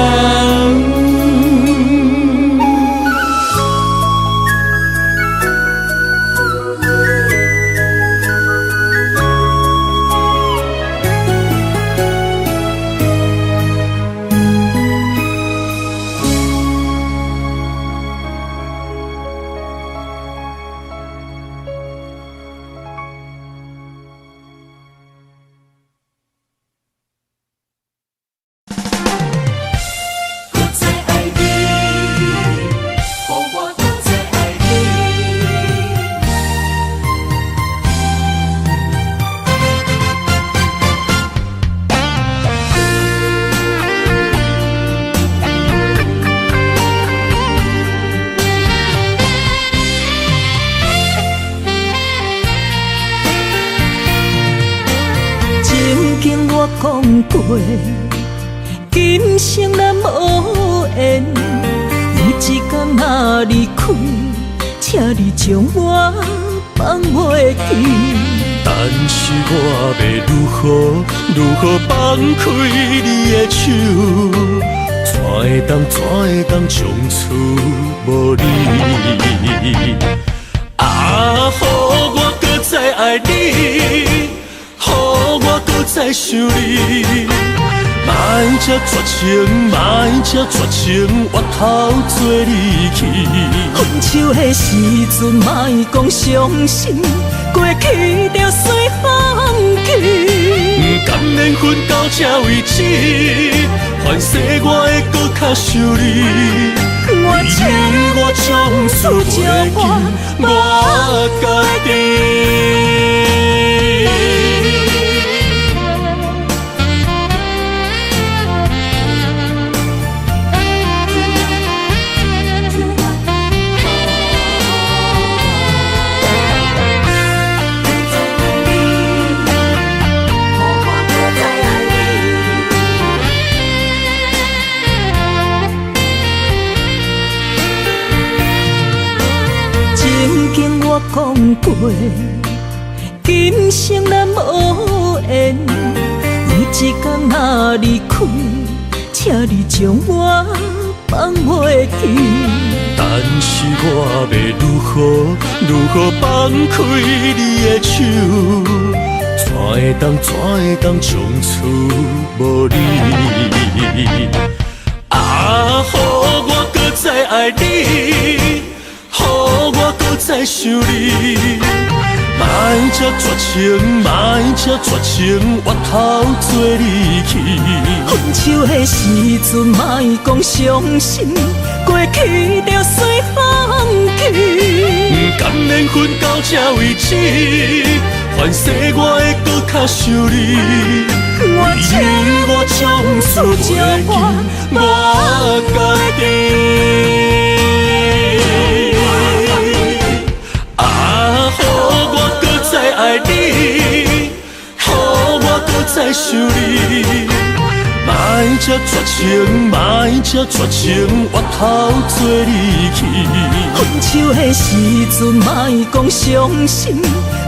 曾经我讲过，今生咱无缘。有一天若离开，请你将我放袂记。但是我欲如何如何放开你的手？怎会当怎会当从此无你？啊，予我阁再爱你，予我阁再想你，莫这绝情，莫这绝情，回头做你去。分手的时阵，莫讲伤心，过去就随风去。不甘缘分到这为止，凡世我会阁较想你。我请我从此将袂记我家己。曾经我讲过，今生咱无缘。有一天若离开，请你将我放袂记。但是我欲如何如何放开你的手？怎会当怎会当从此无你？啊，予我阁再爱你，予我阁再想你，莫这绝情，莫这绝情，回头做你去。分手的时阵，莫讲伤心，过去就随风去。不甘缘分到这为止，凡凡世我會閣較想你。我為你我從此相袂記我家己。啊，予我閣再愛你，予我閣再想你。莫這絕情，莫這絕情，回頭做你去。分手的時陣，莫講傷心，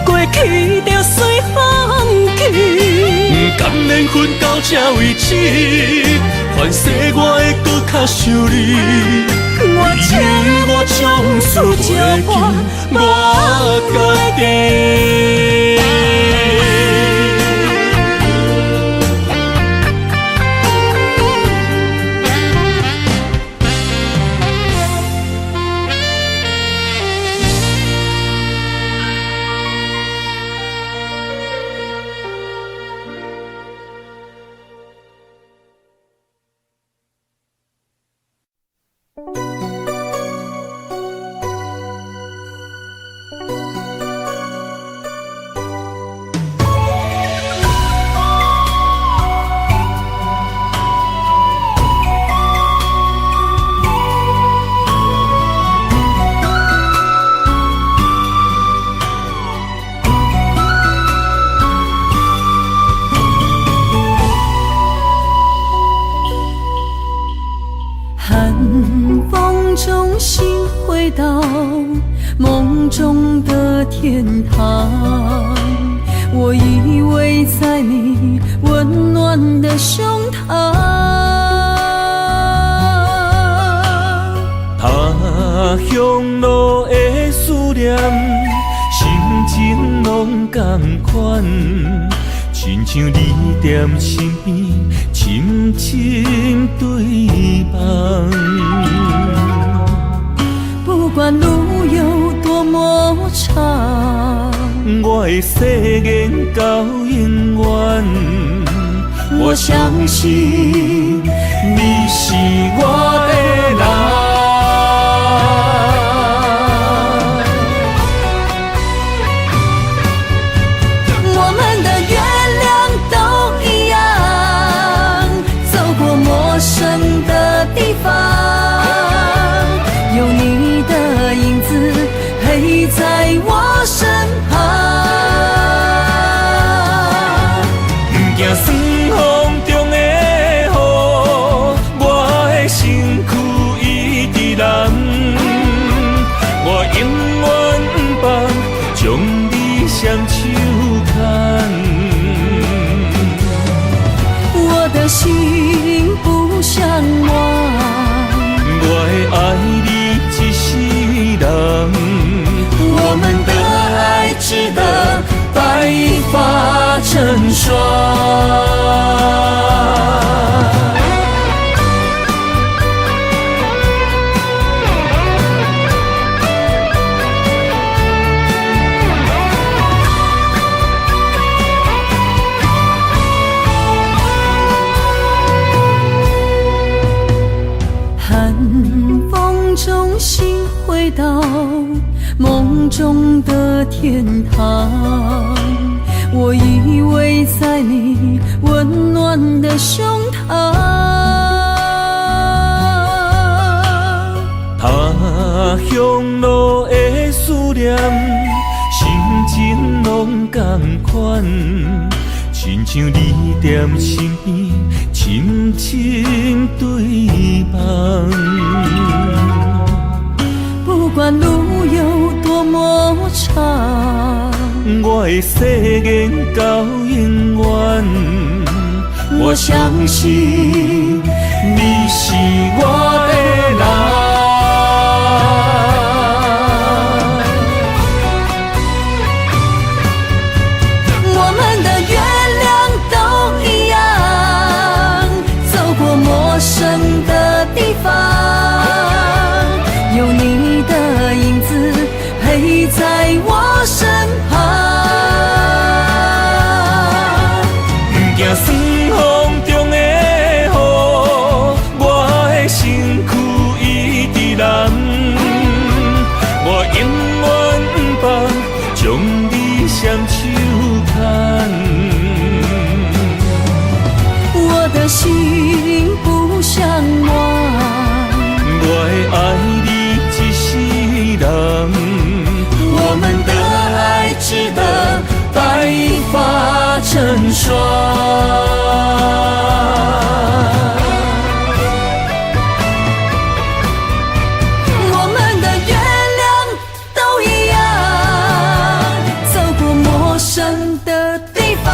過去就隨風去。不甘緣分到這為止，凡世我會閣較想你。我為你我從此袂記我家己。寒風中，心回到夢中的天堂。我依偎在你溫暖的胸膛。他鄉路的思念，心情攏仝款，親像你踮身邊，深深對望。不管路有多麼長，我會誓言到永遠。我相信你是我的人。我們的月亮都一樣，走過陌生的地方，有你的影子陪在我身旁。不驚霜風中的雨，我的身軀一直藍，我永遠不放將你雙手牽。我的心不相忘，我會愛你一世人。我們的愛值得白髮成霜。寒風中，心回到夢中的天堂。我依偎在你溫暖的胸膛。他鄉路的思念，心情攏仝款，親像你踮身邊，深深對望。不管路有多麼長，我會誓言到永遠。我相信你是我的人。我們的月亮都一樣，走過陌生的地方，有你的影子陪在我身旁。不驚霜風中的雨，我的身軀一人。我們的愛值得白髮成霜。我們的月亮都一樣，走過陌生的地方，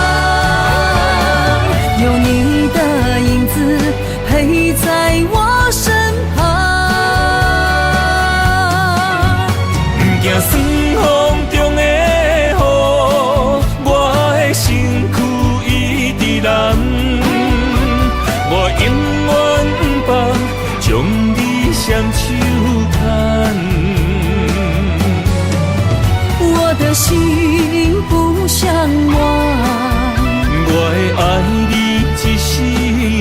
有你的影子陪在我身旁。不驚霜風中的雨，我的身軀一直藍，我永遠不放將你雙手牽。我的心不相忘，我會愛你一世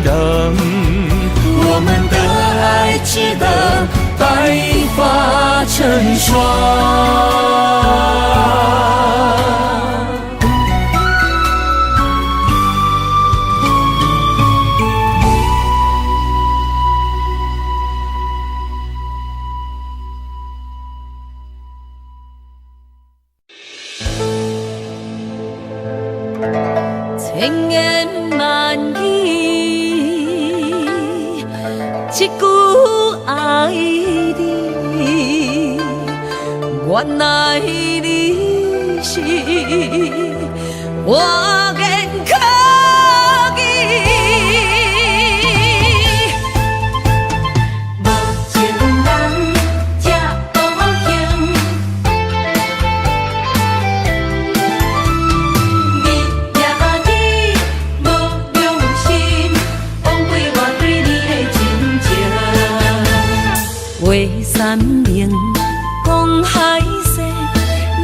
人。我們的愛值得白髮成霜。千言萬語，一句愛你，原來你是我緣可期。無情人這孤行，你也你無良心，枉費我對你的真情。話三明講海誓，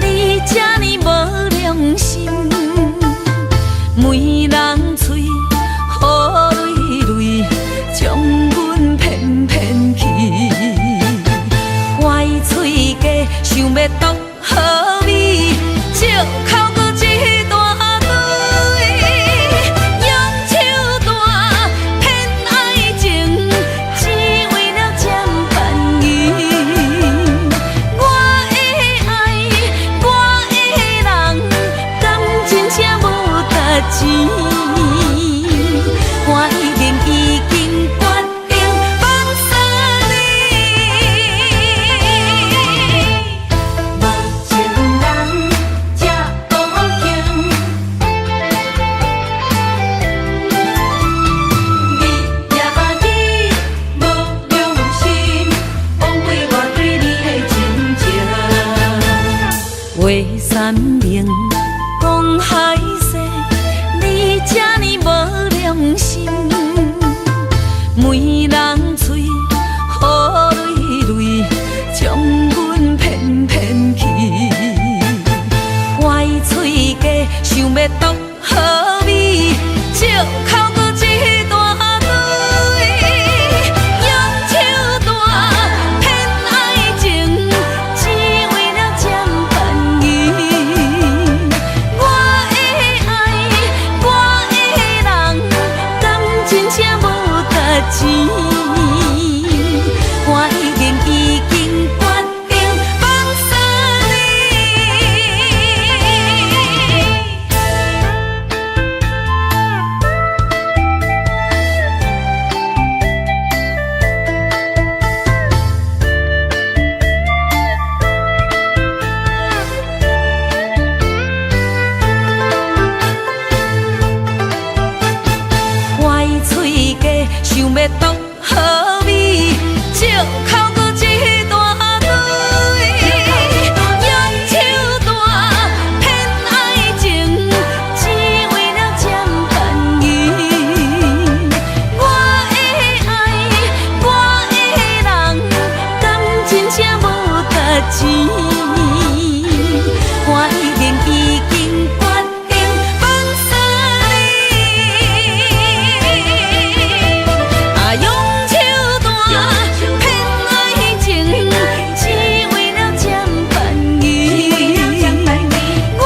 你這呢無良心，媒人喙雨淚淚，將阮騙騙去。歪喙假，想欲毒好味，借口閣一大堆，用手段騙愛情，只為了占便宜。我的愛，我的人，敢真正無值錢？我已經已經決定放捨你。無情人這孤行，你也你無良心，枉費我對你的真情。話三明講海誓，你這呢無良心，媒人喙雨淚淚，將阮騙騙去。歪喙假，想欲毒好味，借口閣一大堆，用手段騙愛情，只為了占便宜。我的愛，我的人，敢真正無值錢？我已經已經決定放捨你。歪喙假，想欲毒好味，借口閣一大堆，用手段騙愛情，只為了占便宜。我的愛，我的人，敢真正無值錢？我已經已經決定放捨你。啊，用手段騙愛情，只為了占便宜。我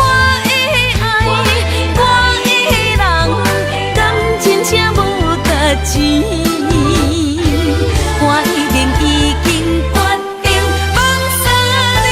的愛，我的人，敢真正無值錢？我已經已經決定放捨你。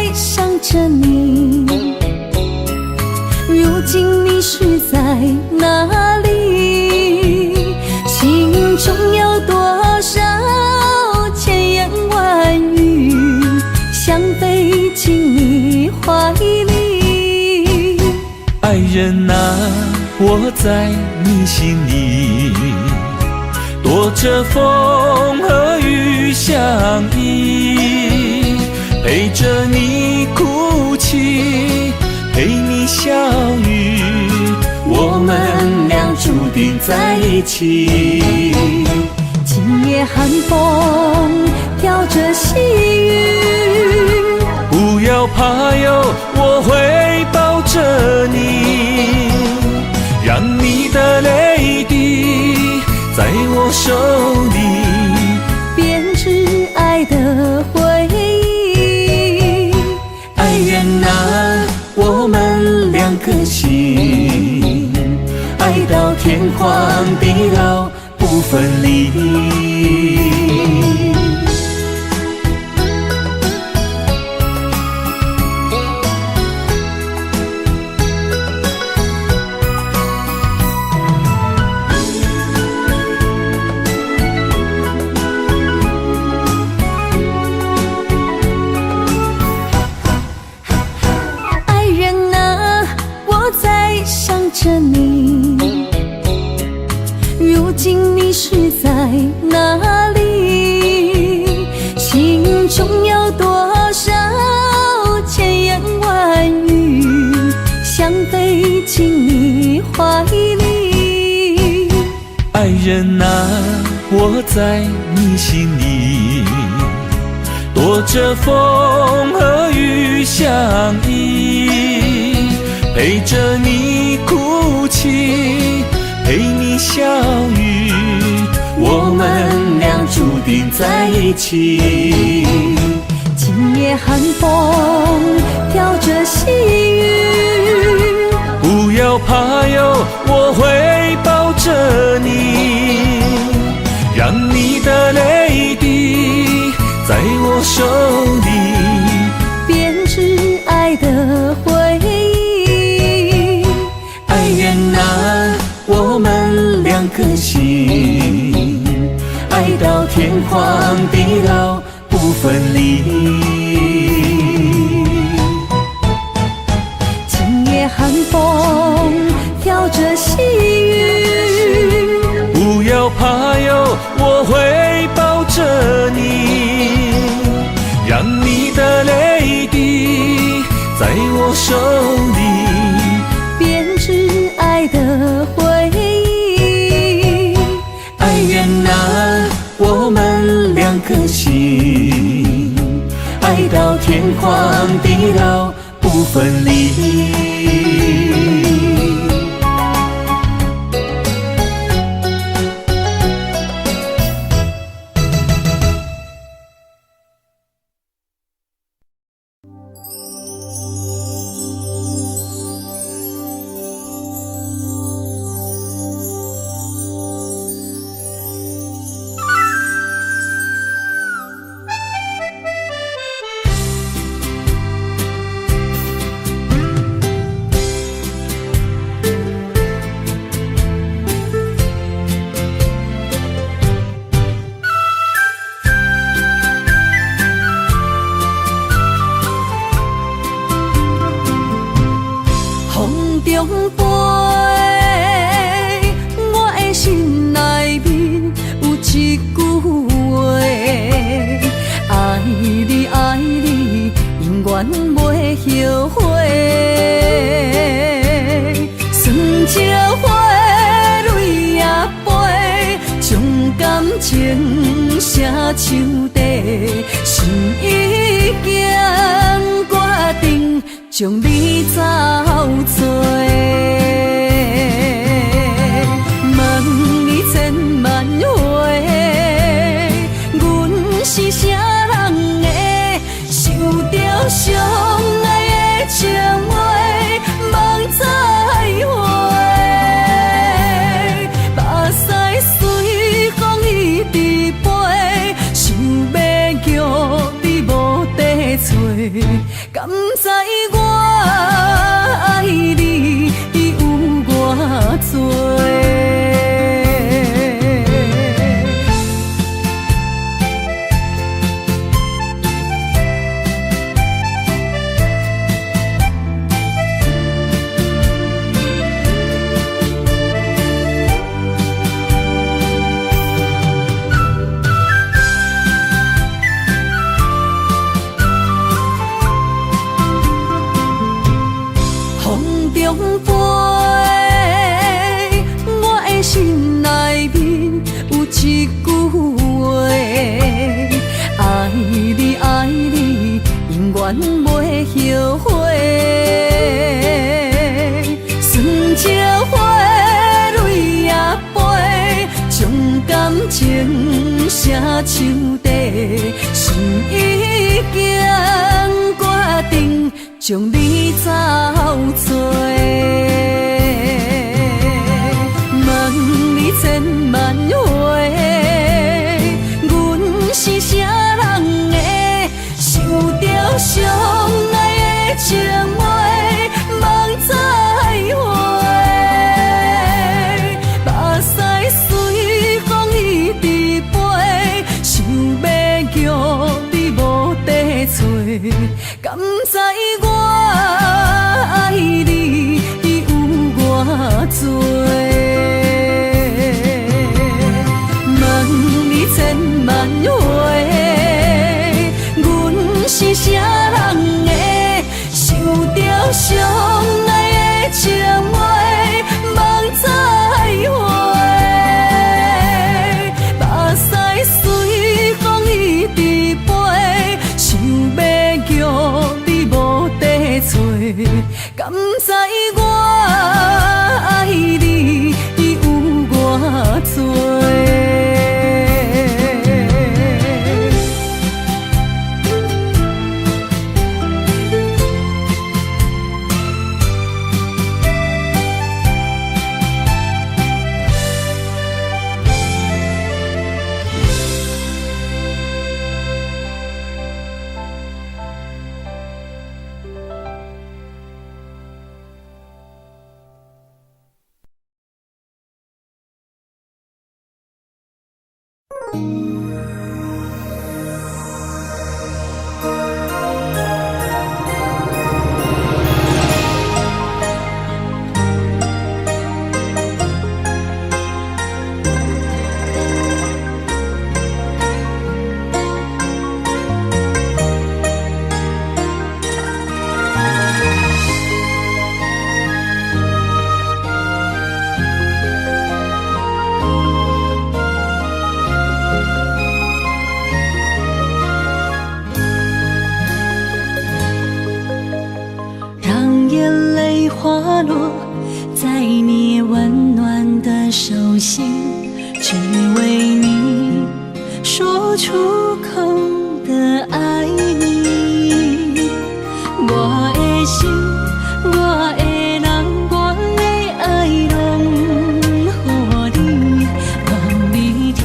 在想著你，如今你是在哪裡？心中有多少千言萬語，想飛進你懷裡。愛人啊，我在你心裡，躲著風和雨相依，陪著你哭泣，陪你笑語，我們倆注定在一起。今夜寒風飄著細雨，不要怕喲，我會抱著你，讓你的淚滴在我手裡，編織愛的回憶。愛人啊，我們兩顆心，愛到天荒地老不分離。愛人啊，我在想著你，如今你是在哪裡？心中有多少千言萬語，想飛進你懷裡。愛人啊，我在你心裡，躲著風和雨相依，陪著你哭泣，陪你笑語，我們倆注定在一起。今夜寒風飄著細雨，不要怕喲，我會抱著你，讓你的淚滴在我手裡，編織愛的回憶。愛人啊，我們兩顆心，愛到天荒地老不分離。今夜寒風飄著細雨，不要怕喲，我會抱著你，讓你的淚滴在我手裡，編織愛的回憶。愛人啊，我們兩顆心，愛到天荒地老不分離。風中飛，我的心內面有一句話：愛你愛你，永遠袂後悔。酸石花，淚也飛，將感情寫樹底，心已經決定將你走做。問你千萬回，阮是啥人的？想著相愛的情話，夢再回。目屎隨風一直飛，想欲叫你無地揣，敢敢知我愛你有偌濟？風中飛，我的心內面有一句話：愛你愛你，永遠袂後悔。酸情花，淚也飛，將感情寫樹底，心已經決定。將你走做，問你千萬回，阮是啥人的？想著相愛的情話，夢再回，目屎隨風一直飛，想欲叫你無地揣，敢知我愛你有偌濟？問你千萬回，阮是啥人的？想著相愛的情話，夢再回，目屎隨風一直飛，想欲叫你無地揣，敢知我愛你有偌濟？讓眼淚滑落在你溫暖的手心，只為你說出口的愛你。我的心，我的人，我的愛攏予你，望你疼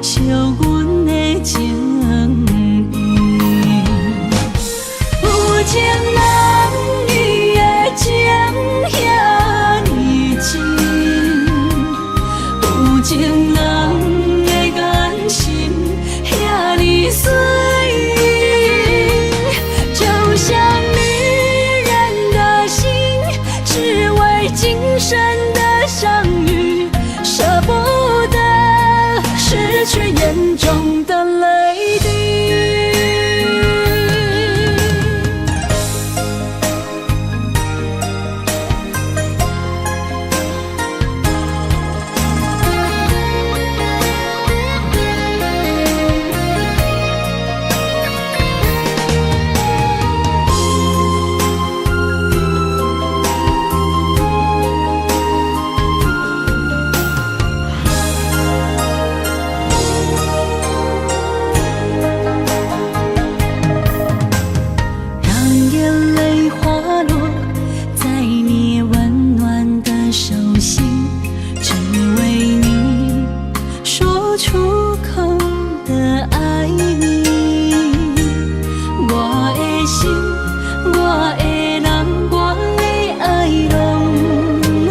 惜阮的情意。有情人伊的情遐呢真，有情人的眼神遐呢水，就像女人的心。的人，我的愛攏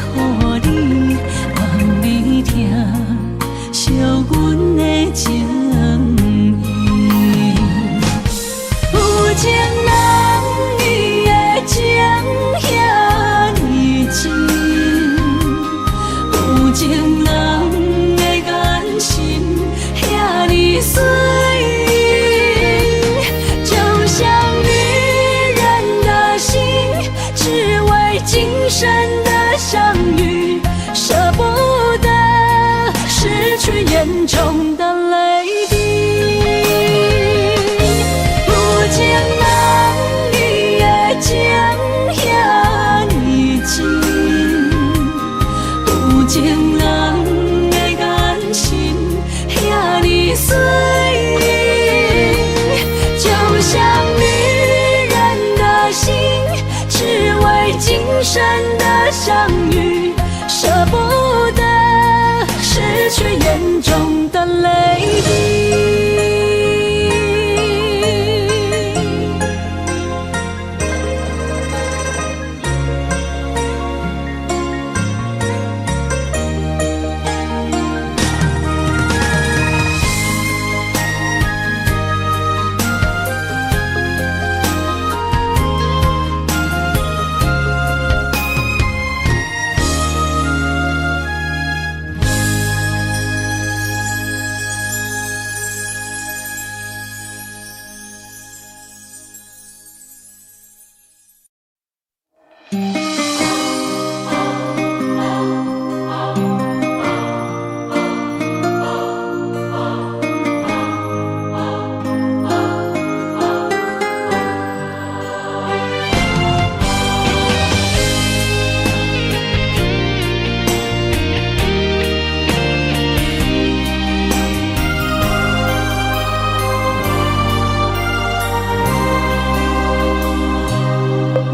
予你，望你疼惜阮的情意。有情人伊的情遐呢真，有情人的眼神遐呢媠，就像女人的心，只為今生的相遇，捨不得失去眼中的淚滴。有情人伊的情遐呢真，有情人的眼神遐呢媠，就像女人的心，只為今生的相遇，捨不得失去眼中的淚滴。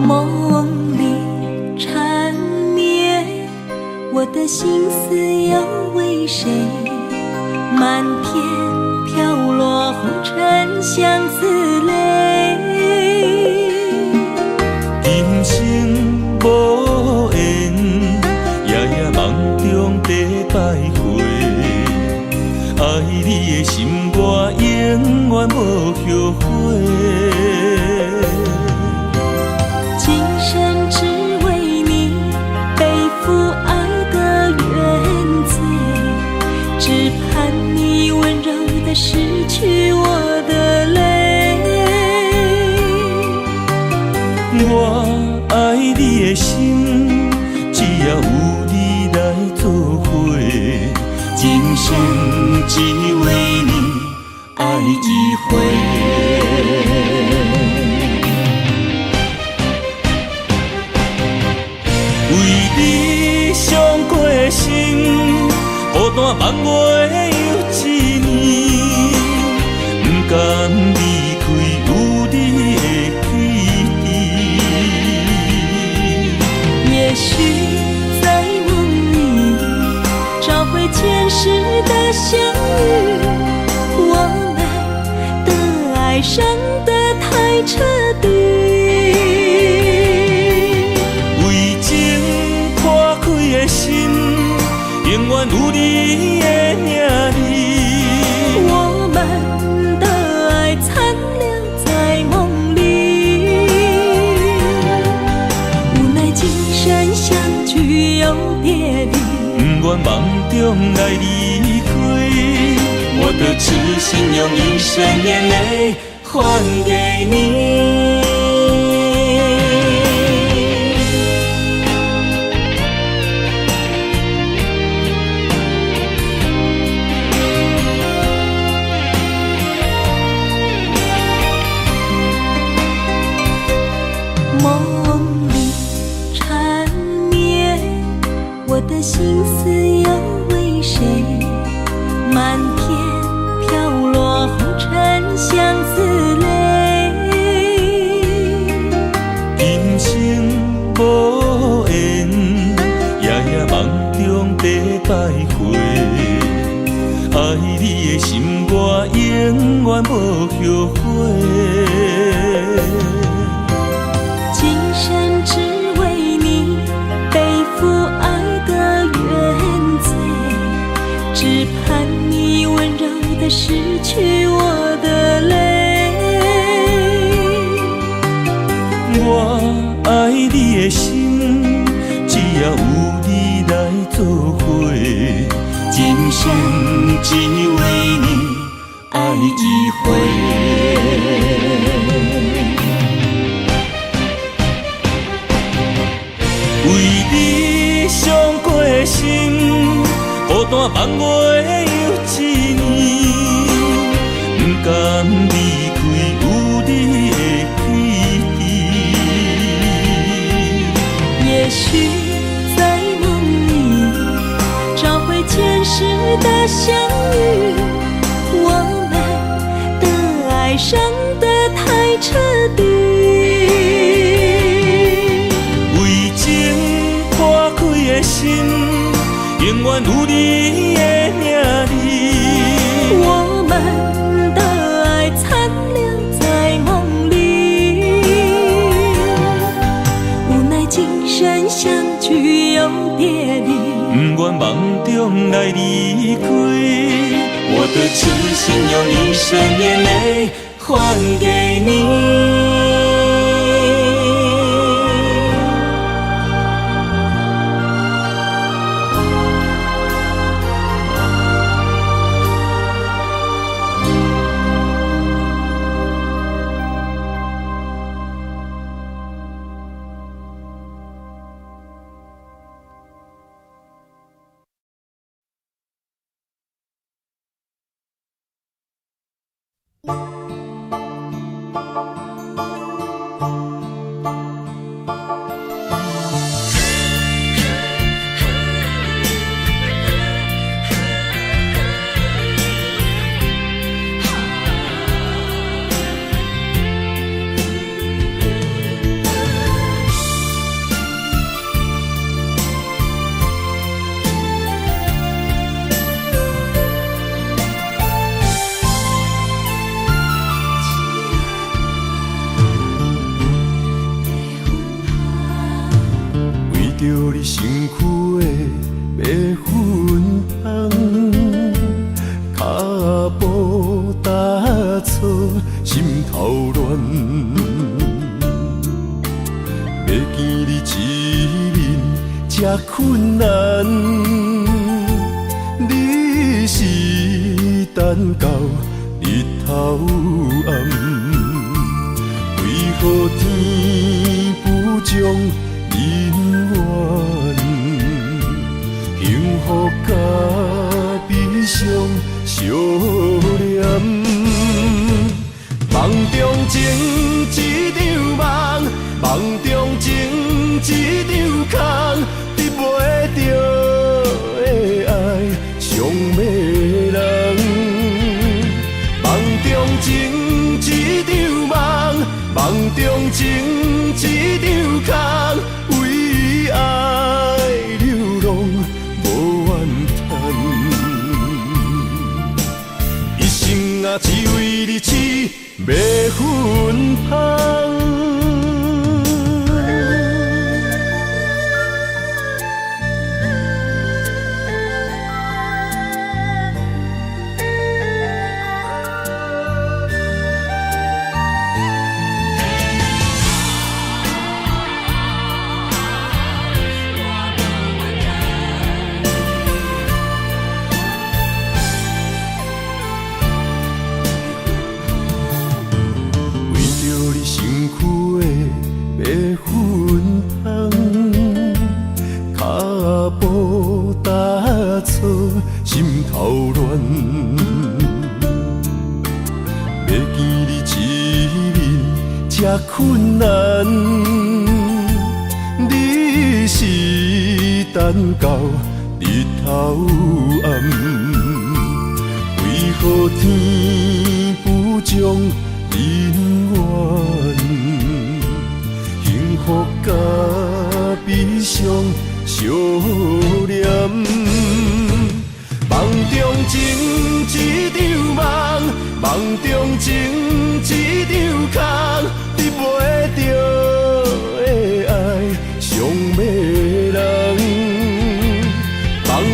夢裡纏綿，我的心思又為誰？漫天飄落紅塵相思淚。今生無緣，夜夜夢中在徘徊。愛你的心，我永遠無後悔。今生只為你背負愛的原罪，只盼你溫柔地拭去我的淚。我愛你的心，只要有你來做伙，今生只為你愛一回。為你傷過身，孤單夢月又一年，不甘離開有你的基地。也許在夢裡找回前世的相遇，我們的愛傷得太徹底。為情破開的心，永遠有你的名字。我們的愛殘留在夢裡，無奈今生相聚又別離。不願夢中來離開，我的痴心用一生眼淚還給你。夢裡纏綿，我的心思又為誰？漫天飄落紅塵相思淚。今生無緣，夜夜夢中在徘徊。愛你的心，我永遠無後悔。今拭去我的淚。我愛你的心，只要有你來做伙，今生只為你愛一回。為你傷過的心，孤單放袂又一年，不甘離開有你的彼地。也許在夢裡找回前世的相遇，我們的愛傷得太徹底。為情破開的心，永遠有你的名字。我們的愛殘留在夢裡，無奈今生相聚又別離。不願夢中來離開，我的痴心用一生眼淚還給你。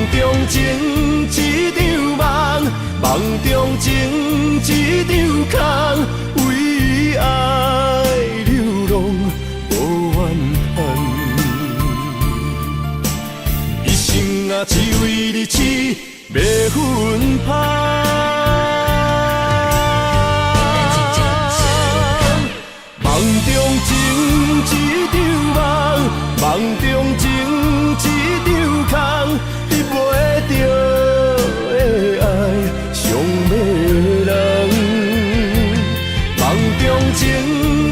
夢中情一場夢，夢中情啊，只為你痴迷芬芳。夢中情一場夢，夢中情一場空，得袂著的愛傷迷人。夢中情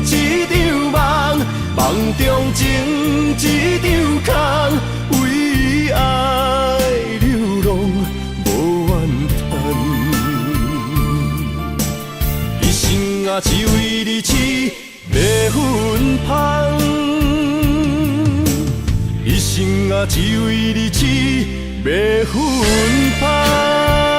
一場夢，夢中情一場空，為愛流浪無怨嘆。一生啊，只為你痴迷芬芳，一生啊，只為你痴迷芬芳。